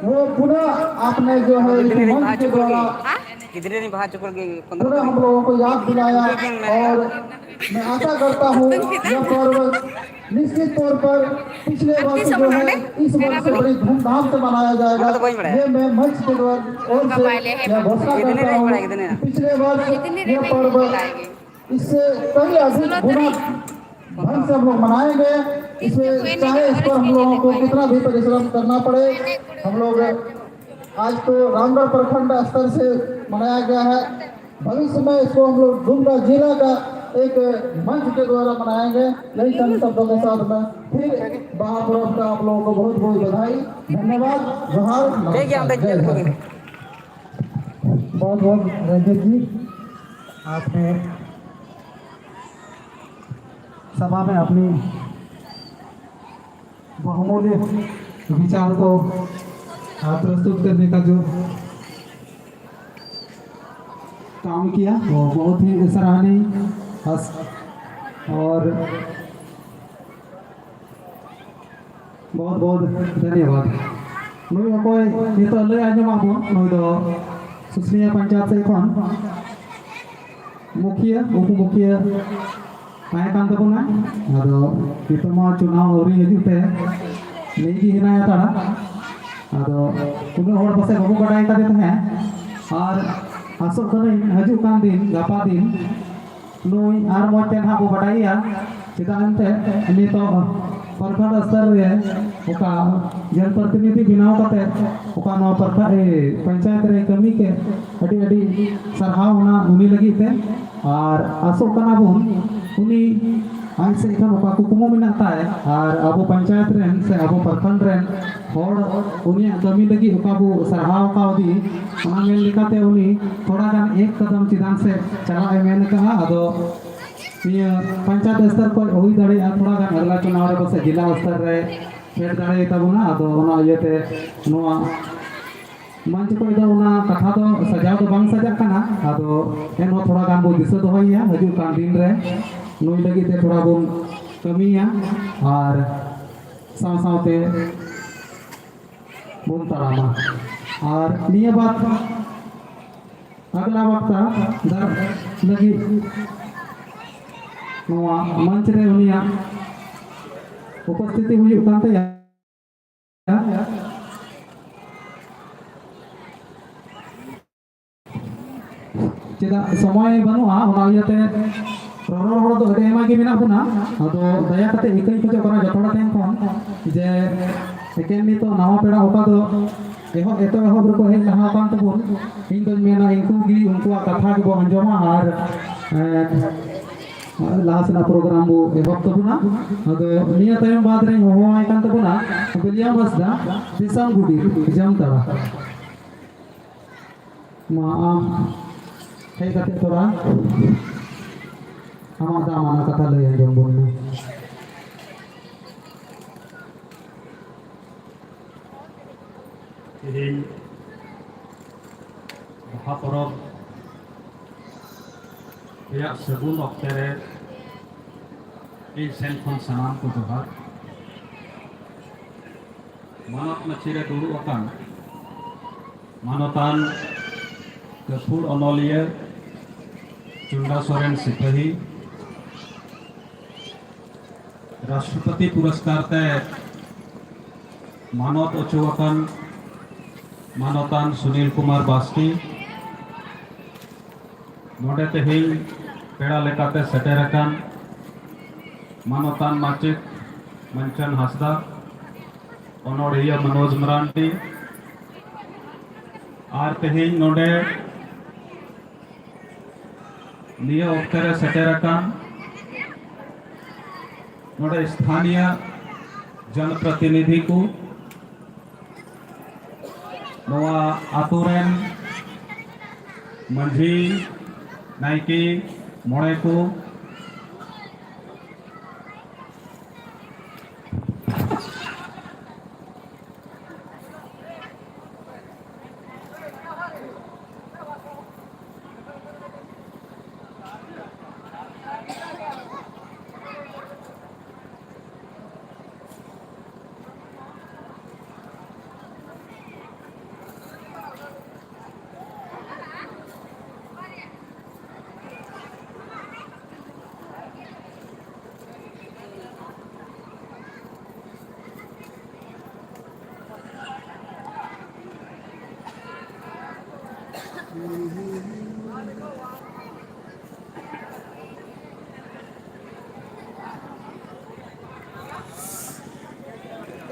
वो पुनः आपने जो है इस मंच के द्वारा ᱜᱤᱫᱽᱨᱟᱹ ᱨᱤᱧ ᱵᱟᱦᱟ ᱦᱚᱪᱚ ᱠᱚ ᱞᱟᱹᱜᱤᱫ ᱯᱚᱱᱨᱚ ᱯᱩᱨᱟᱹ ᱛᱟᱹᱨᱤᱠᱷ ᱦᱟᱢ ᱞᱳᱜᱳ ᱠᱚ ᱭᱟᱫ ᱫᱤᱞᱟᱭᱟ ᱢᱤᱫᱴᱮᱱ ᱢᱮᱱᱟᱜᱼᱟ। ᱚᱨ ᱢᱮ ᱟᱥᱟ ᱠᱟᱨᱛᱟ ᱦᱩᱸ ᱭᱮ ᱯᱚᱨᱵ ᱱᱤᱥᱪᱤᱛ ᱛᱚᱨ ᱯᱚᱨ ᱯᱤᱪᱷᱞᱮ ᱵᱟᱨ ᱥᱮ ᱡᱳ ᱦᱮ ᱤᱥ ᱵᱟᱨ ᱥᱮ ᱵᱚᱲᱤ ᱫᱷᱩᱢᱫᱷᱟᱢ ᱥᱮ ᱢᱟᱱᱟᱭᱟ ᱡᱟᱭᱮᱜᱟ। ᱚᱱᱟ ᱫᱚ ᱵᱟᱹᱧ ᱵᱟᱲᱟᱭᱟ। ᱭᱮ ᱢᱮ ᱢᱚᱧᱪ ᱠᱮ ᱫᱣᱟᱨ ᱚᱨ ᱥᱮ ᱭᱮ ᱜᱷᱳᱥᱱᱟ ᱠᱟᱨᱛᱟ ᱦᱩᱸ ᱠᱤ ᱯᱤᱪᱷᱞᱮ ᱵᱟᱨ ᱥᱮ ᱭᱮ ᱯᱚᱨᱵ इससे कहीं अधिक गुना ढंग से हम लोग मनाएंगे। इसमें चाहे इस पर हम लोगों को कितना भी परिश्रम करना पड़े, हम लोग आज तो रामगढ़ प्रखंड स्तर से मनाया गया है। भविष्य में इसको हम लोग डुमरा जिला का एक मंच के द्वारा मनाएंगे। यही चंद शब्दों के साथ में फिर महापर्व का आप लोगों को बहुत बहुत बधाई, धन्यवाद, जोहार, नमस्कार, जय जोहार। बहुत बहुत रंजीत जी, आपने सभा में अपनी बहुमूल्य विचार को प्रस्तुत करने का जो काम किया वो बहुत ही सराहनीय। और बहुत बहुत धन्यवाद। ᱱᱩᱭ ᱚᱠᱚᱭ ᱱᱤᱛᱚᱜ ᱞᱟᱹᱭ ᱟᱸᱡᱚᱢᱟᱜ ᱵᱚᱱ, ᱱᱩᱭ ᱫᱚ ᱥᱩᱥᱩᱱᱤᱭᱟᱹ ᱯᱚᱧᱪᱟᱭᱮᱛ ᱥᱮᱫ ᱠᱷᱚᱱ ᱢᱩᱠᱷᱤᱭᱟᱹ, ᱩᱯᱚ ᱢᱩᱠᱷᱤᱭᱟᱹ ᱛᱟᱦᱮᱸ ᱠᱟᱱ ᱛᱟᱵᱚᱱᱟ᱾ ᱟᱫᱚ ᱱᱤᱛᱚᱜ ᱢᱟ ᱪᱩᱱᱟᱣ ᱟᱹᱣᱨᱤ ᱦᱤᱡᱩᱜ ᱛᱮ ᱱᱤᱡ ᱜᱮ ᱦᱮᱱᱟᱭ ᱦᱟᱛᱟᱲᱟ᱾ ᱟᱫᱚ ᱩᱱᱟᱹᱜ ᱦᱚᱲ ᱯᱟᱥᱮ ᱵᱟᱵᱚ ᱵᱟᱰᱟᱭ ᱠᱟᱫᱮ ᱛᱟᱦᱮᱸᱫ᱾ ᱟᱨ ᱟᱥᱚᱜ ᱠᱟᱹᱱᱟᱹᱧ ᱦᱤᱡᱩᱜ ᱠᱟᱱ ᱫᱤᱱ, ᱜᱟᱯᱟ ᱫᱤᱱ ᱱᱩᱭ ᱟᱨ ᱢᱚᱡᱽ ᱛᱮ ᱱᱟᱦᱟᱜ ᱵᱚ ᱵᱟᱰᱟᱭᱮᱭᱟ᱾ ᱪᱮᱫᱟᱜ ᱮᱱᱛᱮ ᱱᱤᱛᱚᱜ ᱯᱨᱚᱠᱷᱚᱸᱰ ᱥᱛᱚᱨ ᱨᱮ ᱚᱠᱟ ᱡᱚᱱ ᱯᱨᱚᱛᱤᱱᱤᱫᱷᱤ ᱵᱮᱱᱟᱣ ᱠᱟᱛᱮ ᱚᱠᱟ ᱱᱚᱣᱟ ᱯᱨᱚᱠᱷᱟ-, ᱮ, ᱯᱚᱧᱪᱟᱭᱮᱛ ᱨᱮ ᱠᱟᱹᱢᱤ ᱠᱮᱫ, ᱟᱹᱰᱤ ᱟᱹᱰᱤ ᱥᱟᱨᱦᱟᱣ ᱚᱱᱟ ᱩᱱᱤ ᱞᱟᱹᱜᱤᱫ ᱛᱮ᱾ ᱟᱨ ᱟᱥᱚᱜ ᱠᱟᱱᱟ ᱵᱚᱱ ᱩᱱᱤ ᱟᱡ ᱥᱮᱫ ᱠᱷᱚᱱ ᱚᱠᱟ ᱠᱩᱠᱢᱩ ᱢᱮᱱᱟᱜ ᱛᱟᱭ ᱟᱨ ᱟᱵᱚ ᱯᱚᱧᱪᱟᱭᱮᱛ ᱨᱮᱱ ᱥᱮ ᱟᱵᱚ ᱯᱨᱚᱠᱷᱚᱸᱰ ᱨᱮᱱ ᱦᱚᱲ ᱩᱱᱤᱭᱟᱜ ᱠᱟᱹᱢᱤ ᱞᱟᱹᱜᱤᱫ ᱚᱠᱟ ᱵᱚ ᱥᱟᱨᱦᱟᱣ ᱠᱟᱣᱫᱤ, ᱚᱱᱟ ᱢᱮᱱ ᱞᱮᱠᱟᱛᱮ ᱩᱱᱤ ᱛᱷᱚᱲᱟ ᱜᱟᱱ ᱮᱠ ᱠᱟᱫᱟᱢ ᱪᱮᱛᱟᱱ ᱥᱮᱫ ᱪᱟᱞᱟᱜ ᱮ ᱢᱮᱱ ᱟᱠᱟᱫᱼᱟ᱾ ᱟᱫᱚ ᱱᱤᱭᱟᱹ ᱯᱚᱧᱪᱟᱭᱮᱛ ᱥᱛᱚᱨ ᱠᱷᱚᱱ ᱦᱩᱭ ᱫᱟᱲᱮᱭᱟᱜᱼᱟ, ᱛᱷᱚᱲᱟ ᱜᱟᱱ ᱟᱜᱽᱞᱟ ᱪᱩᱱᱟᱣ ᱨᱮ ᱯᱟᱥᱮᱡ ᱡᱮᱞᱟ ᱥᱛᱚᱨ ᱨᱮ ᱯᱷᱮᱰ ᱫᱟᱲᱮᱭᱟᱛᱟ ᱵᱚᱱᱟ᱾ ᱟᱫᱚ ᱚᱱᱟ ᱤᱭᱟᱹᱛᱮ ᱱᱚᱣᱟ ᱢᱚᱧᱪ ᱠᱚᱨᱮ ᱫᱚ ᱚᱱᱟ ᱠᱟᱛᱷᱟ ᱫᱚ ᱥᱟᱡᱟᱣ ᱫᱚ ᱵᱟᱝ ᱥᱟᱡᱟᱜ ᱠᱟᱱᱟ᱾ ᱟᱫᱚ ᱮᱱᱦᱚᱸ ᱛᱷᱚᱲᱟ ᱜᱟᱱ ᱵᱚ ᱫᱤᱥᱟᱹ ᱫᱚᱦᱚᱭᱮᱭᱟ, ᱦᱤᱡᱩᱜ ᱠᱟᱱ ᱫᱤᱱ ᱨᱮ ᱱᱩᱭ ᱞᱟᱹᱜᱤᱫ ᱛᱮ ᱛᱷᱚᱲᱟ ᱵᱚᱱ ᱠᱟᱹᱢᱤᱭᱟ ᱟᱨ ᱥᱟᱶ ᱥᱟᱶᱛᱮ ᱵᱚᱱ ᱛᱟᱲᱟᱢᱟ᱾ ᱟᱨ ᱱᱤᱭᱟᱹ ᱵᱟᱫ ᱟᱜᱽᱞᱟ ᱵᱟᱠᱛᱟ ᱫᱟᱨ ᱞᱟᱹᱜᱤᱫ ᱱᱚᱣᱟ ᱢᱚᱧᱪ ᱨᱮ ᱩᱱᱤᱭᱟᱜ ᱩᱯᱚᱥᱛᱷᱤᱛᱤ ᱦᱩᱭᱩᱜ ᱠᱟᱱ ᱛᱟᱭᱟ᱾ ᱪᱮᱫᱟᱜ ᱥᱚᱢᱚᱭ ᱵᱟᱹᱱᱩᱜᱼᱟ, ᱚᱱᱟ ᱤᱭᱟᱹᱛᱮ ᱨᱚᱨᱚᱲ ᱦᱚᱲ ᱫᱚ ᱟᱹᱰᱤ ᱟᱭᱢᱟ ᱜᱮ ᱢᱮᱱᱟᱜ ᱵᱚᱱᱟ᱾ ᱟᱫᱚ ᱫᱟᱭᱟ ᱠᱟᱛᱮ ᱤᱠᱟᱹᱧ ᱠᱷᱚᱡᱚᱜ ᱠᱟᱱᱟ ᱡᱚᱛᱚ ᱦᱚᱲ ᱴᱷᱮᱱ ᱠᱷᱚᱱ ᱡᱮ ᱮᱠᱮᱱ ᱱᱤᱛᱚᱜ ᱱᱟᱣᱟ ᱯᱮᱲᱟ ᱚᱠᱟ ᱫᱚ ᱮᱦᱚᱵ, ᱮᱛᱚᱦᱚᱵ ᱨᱮᱠᱚ ᱦᱮᱡ ᱞᱟᱦᱟ ᱟᱠᱟᱱ ᱛᱟᱵᱚᱱ, ᱤᱧ ᱫᱚᱧ ᱢᱮᱱᱟ ᱤᱱᱠᱩ ᱜᱮ, ᱩᱱᱠᱩᱣᱟᱜ ᱠᱟᱛᱷᱟ ᱜᱮᱵᱚ ᱟᱸᱡᱚᱢᱟ ᱟᱨ, ᱮᱸ, ᱞᱟᱦᱟ ᱥᱮᱱᱟᱜ ᱯᱨᱳᱜᱨᱟᱢ ᱵᱚ ᱮᱦᱚᱵ ᱛᱟᱵᱚᱱᱟ᱾ ᱟᱫᱚ ᱱᱤᱭᱟᱹ ᱛᱟᱭᱚᱢ ᱵᱟᱫ ᱨᱮᱧ ᱦᱚᱦᱚᱣᱟᱭ ᱠᱟᱱ ᱛᱟᱵᱚᱱᱟ ᱵᱤᱞᱤᱭᱟᱢ ᱦᱟᱸᱥᱫᱟ, ᱫᱤᱥᱚᱢ ᱜᱩᱰᱤ, ᱡᱟᱢᱛᱟᱲᱟ᱾ ᱢᱟ ᱟᱢ ᱦᱮᱡ ᱠᱟᱛᱮ ᱛᱷᱚᱲᱟ ᱟᱢᱟᱜ ᱫᱟᱢᱟᱱᱟ ᱠᱟᱛᱷᱟ ᱞᱟᱹᱭ ᱟᱸᱡᱚᱢ ᱵᱚᱱ ᱢᱮ᱾ ᱛᱮᱦᱮᱧ ᱵᱟᱦᱟ ᱯᱚᱨᱚᱵᱽ ᱨᱮᱭᱟᱜ ᱥᱟᱹᱜᱩᱱ ᱚᱠᱛᱮ ᱨᱮ ᱤᱧ ᱥᱮᱱ ᱠᱷᱚᱱ ᱥᱟᱱᱟᱢ ᱠᱚ ᱡᱚᱦᱟᱨ᱾ ᱢᱟᱱᱚᱛ ᱢᱟᱹᱪᱷᱤ ᱨᱮ ᱫᱩᱲᱩᱵ ᱟᱠᱟᱱ ᱢᱟᱱᱚᱛᱟᱱ ᱜᱟᱹᱠᱷᱩᱲ ᱚᱱᱚᱞᱤᱭᱟᱹ ᱪᱩᱱᱰᱟ ᱥᱚᱨᱮᱱ ᱥᱤᱯᱟᱹᱦᱤ, ᱨᱟᱥᱴᱨᱚᱯᱚᱛᱤ ᱯᱩᱨᱚᱥᱠᱟᱨ ᱛᱮ ᱢᱟᱱᱚᱛ ᱚᱪᱚ ᱟᱠᱟᱱ ᱢᱟᱱᱚᱛᱟᱱ ᱥᱩᱱᱤᱞ ᱠᱩᱢᱟᱨ ᱵᱟᱥᱠᱮ, ᱱᱚᱰᱮ ᱛᱮᱦᱮᱧ ᱯᱮᱲᱟ ᱞᱮᱠᱟᱛᱮ ᱥᱮᱴᱮᱨ ᱟᱠᱟᱱ ᱢᱟᱱᱚᱛᱟᱱ ᱢᱟᱪᱮᱛ ᱢᱟᱱᱪᱟᱱ ᱦᱟᱸᱥᱫᱟ, ᱚᱱᱚᱲᱦᱤᱭᱟᱹ ᱢᱚᱱᱳᱡᱽ ᱢᱟᱨᱟᱱᱰᱤ ᱟᱨ ᱛᱮᱦᱮᱧ ᱱᱚᱰᱮ ᱱᱤᱭᱟᱹ ᱚᱠᱛᱮ ᱨᱮ ᱥᱮᱴᱮᱨ ᱟᱠᱟᱱ ᱱᱚᱰᱮ ᱥᱛᱷᱟᱱᱤᱭᱟ ᱡᱚᱱᱯᱨᱚᱛᱤᱱᱤᱫᱷᱤ ᱠᱚ, ᱱᱚᱣᱟ ᱟᱛᱳ ᱨᱮᱱ ᱢᱟᱹᱡᱷᱤ, ᱱᱟᱭᱠᱮ, ᱢᱚᱬᱮ ᱠᱚ,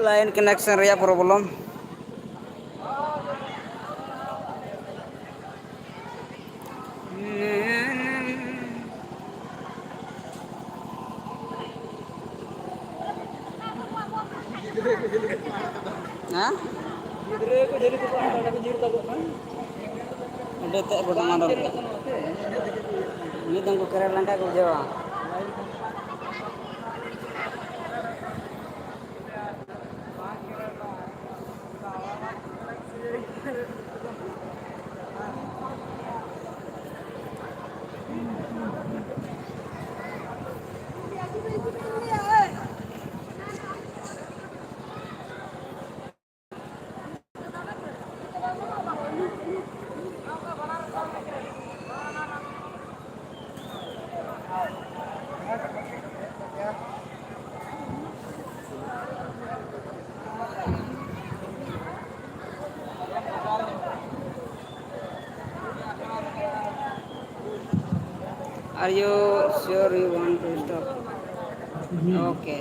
Line connection ᱨᱮᱭᱟᱜ problem᱾ ᱦᱮᱸ? ᱟᱹᱰᱤ ᱛᱮᱫ ᱵᱚᱱ ᱢᱟᱰᱚᱞ ᱠᱮᱫ᱾ ᱢᱤᱫ ᱫᱚᱢ ᱠᱚ ᱠᱮᱨᱮᱴ ᱞᱮᱱᱠᱷᱟᱱ ᱠᱚ ᱵᱩᱡᱷᱟᱹᱣᱟ᱾ Are you sure you want to stop? Okay.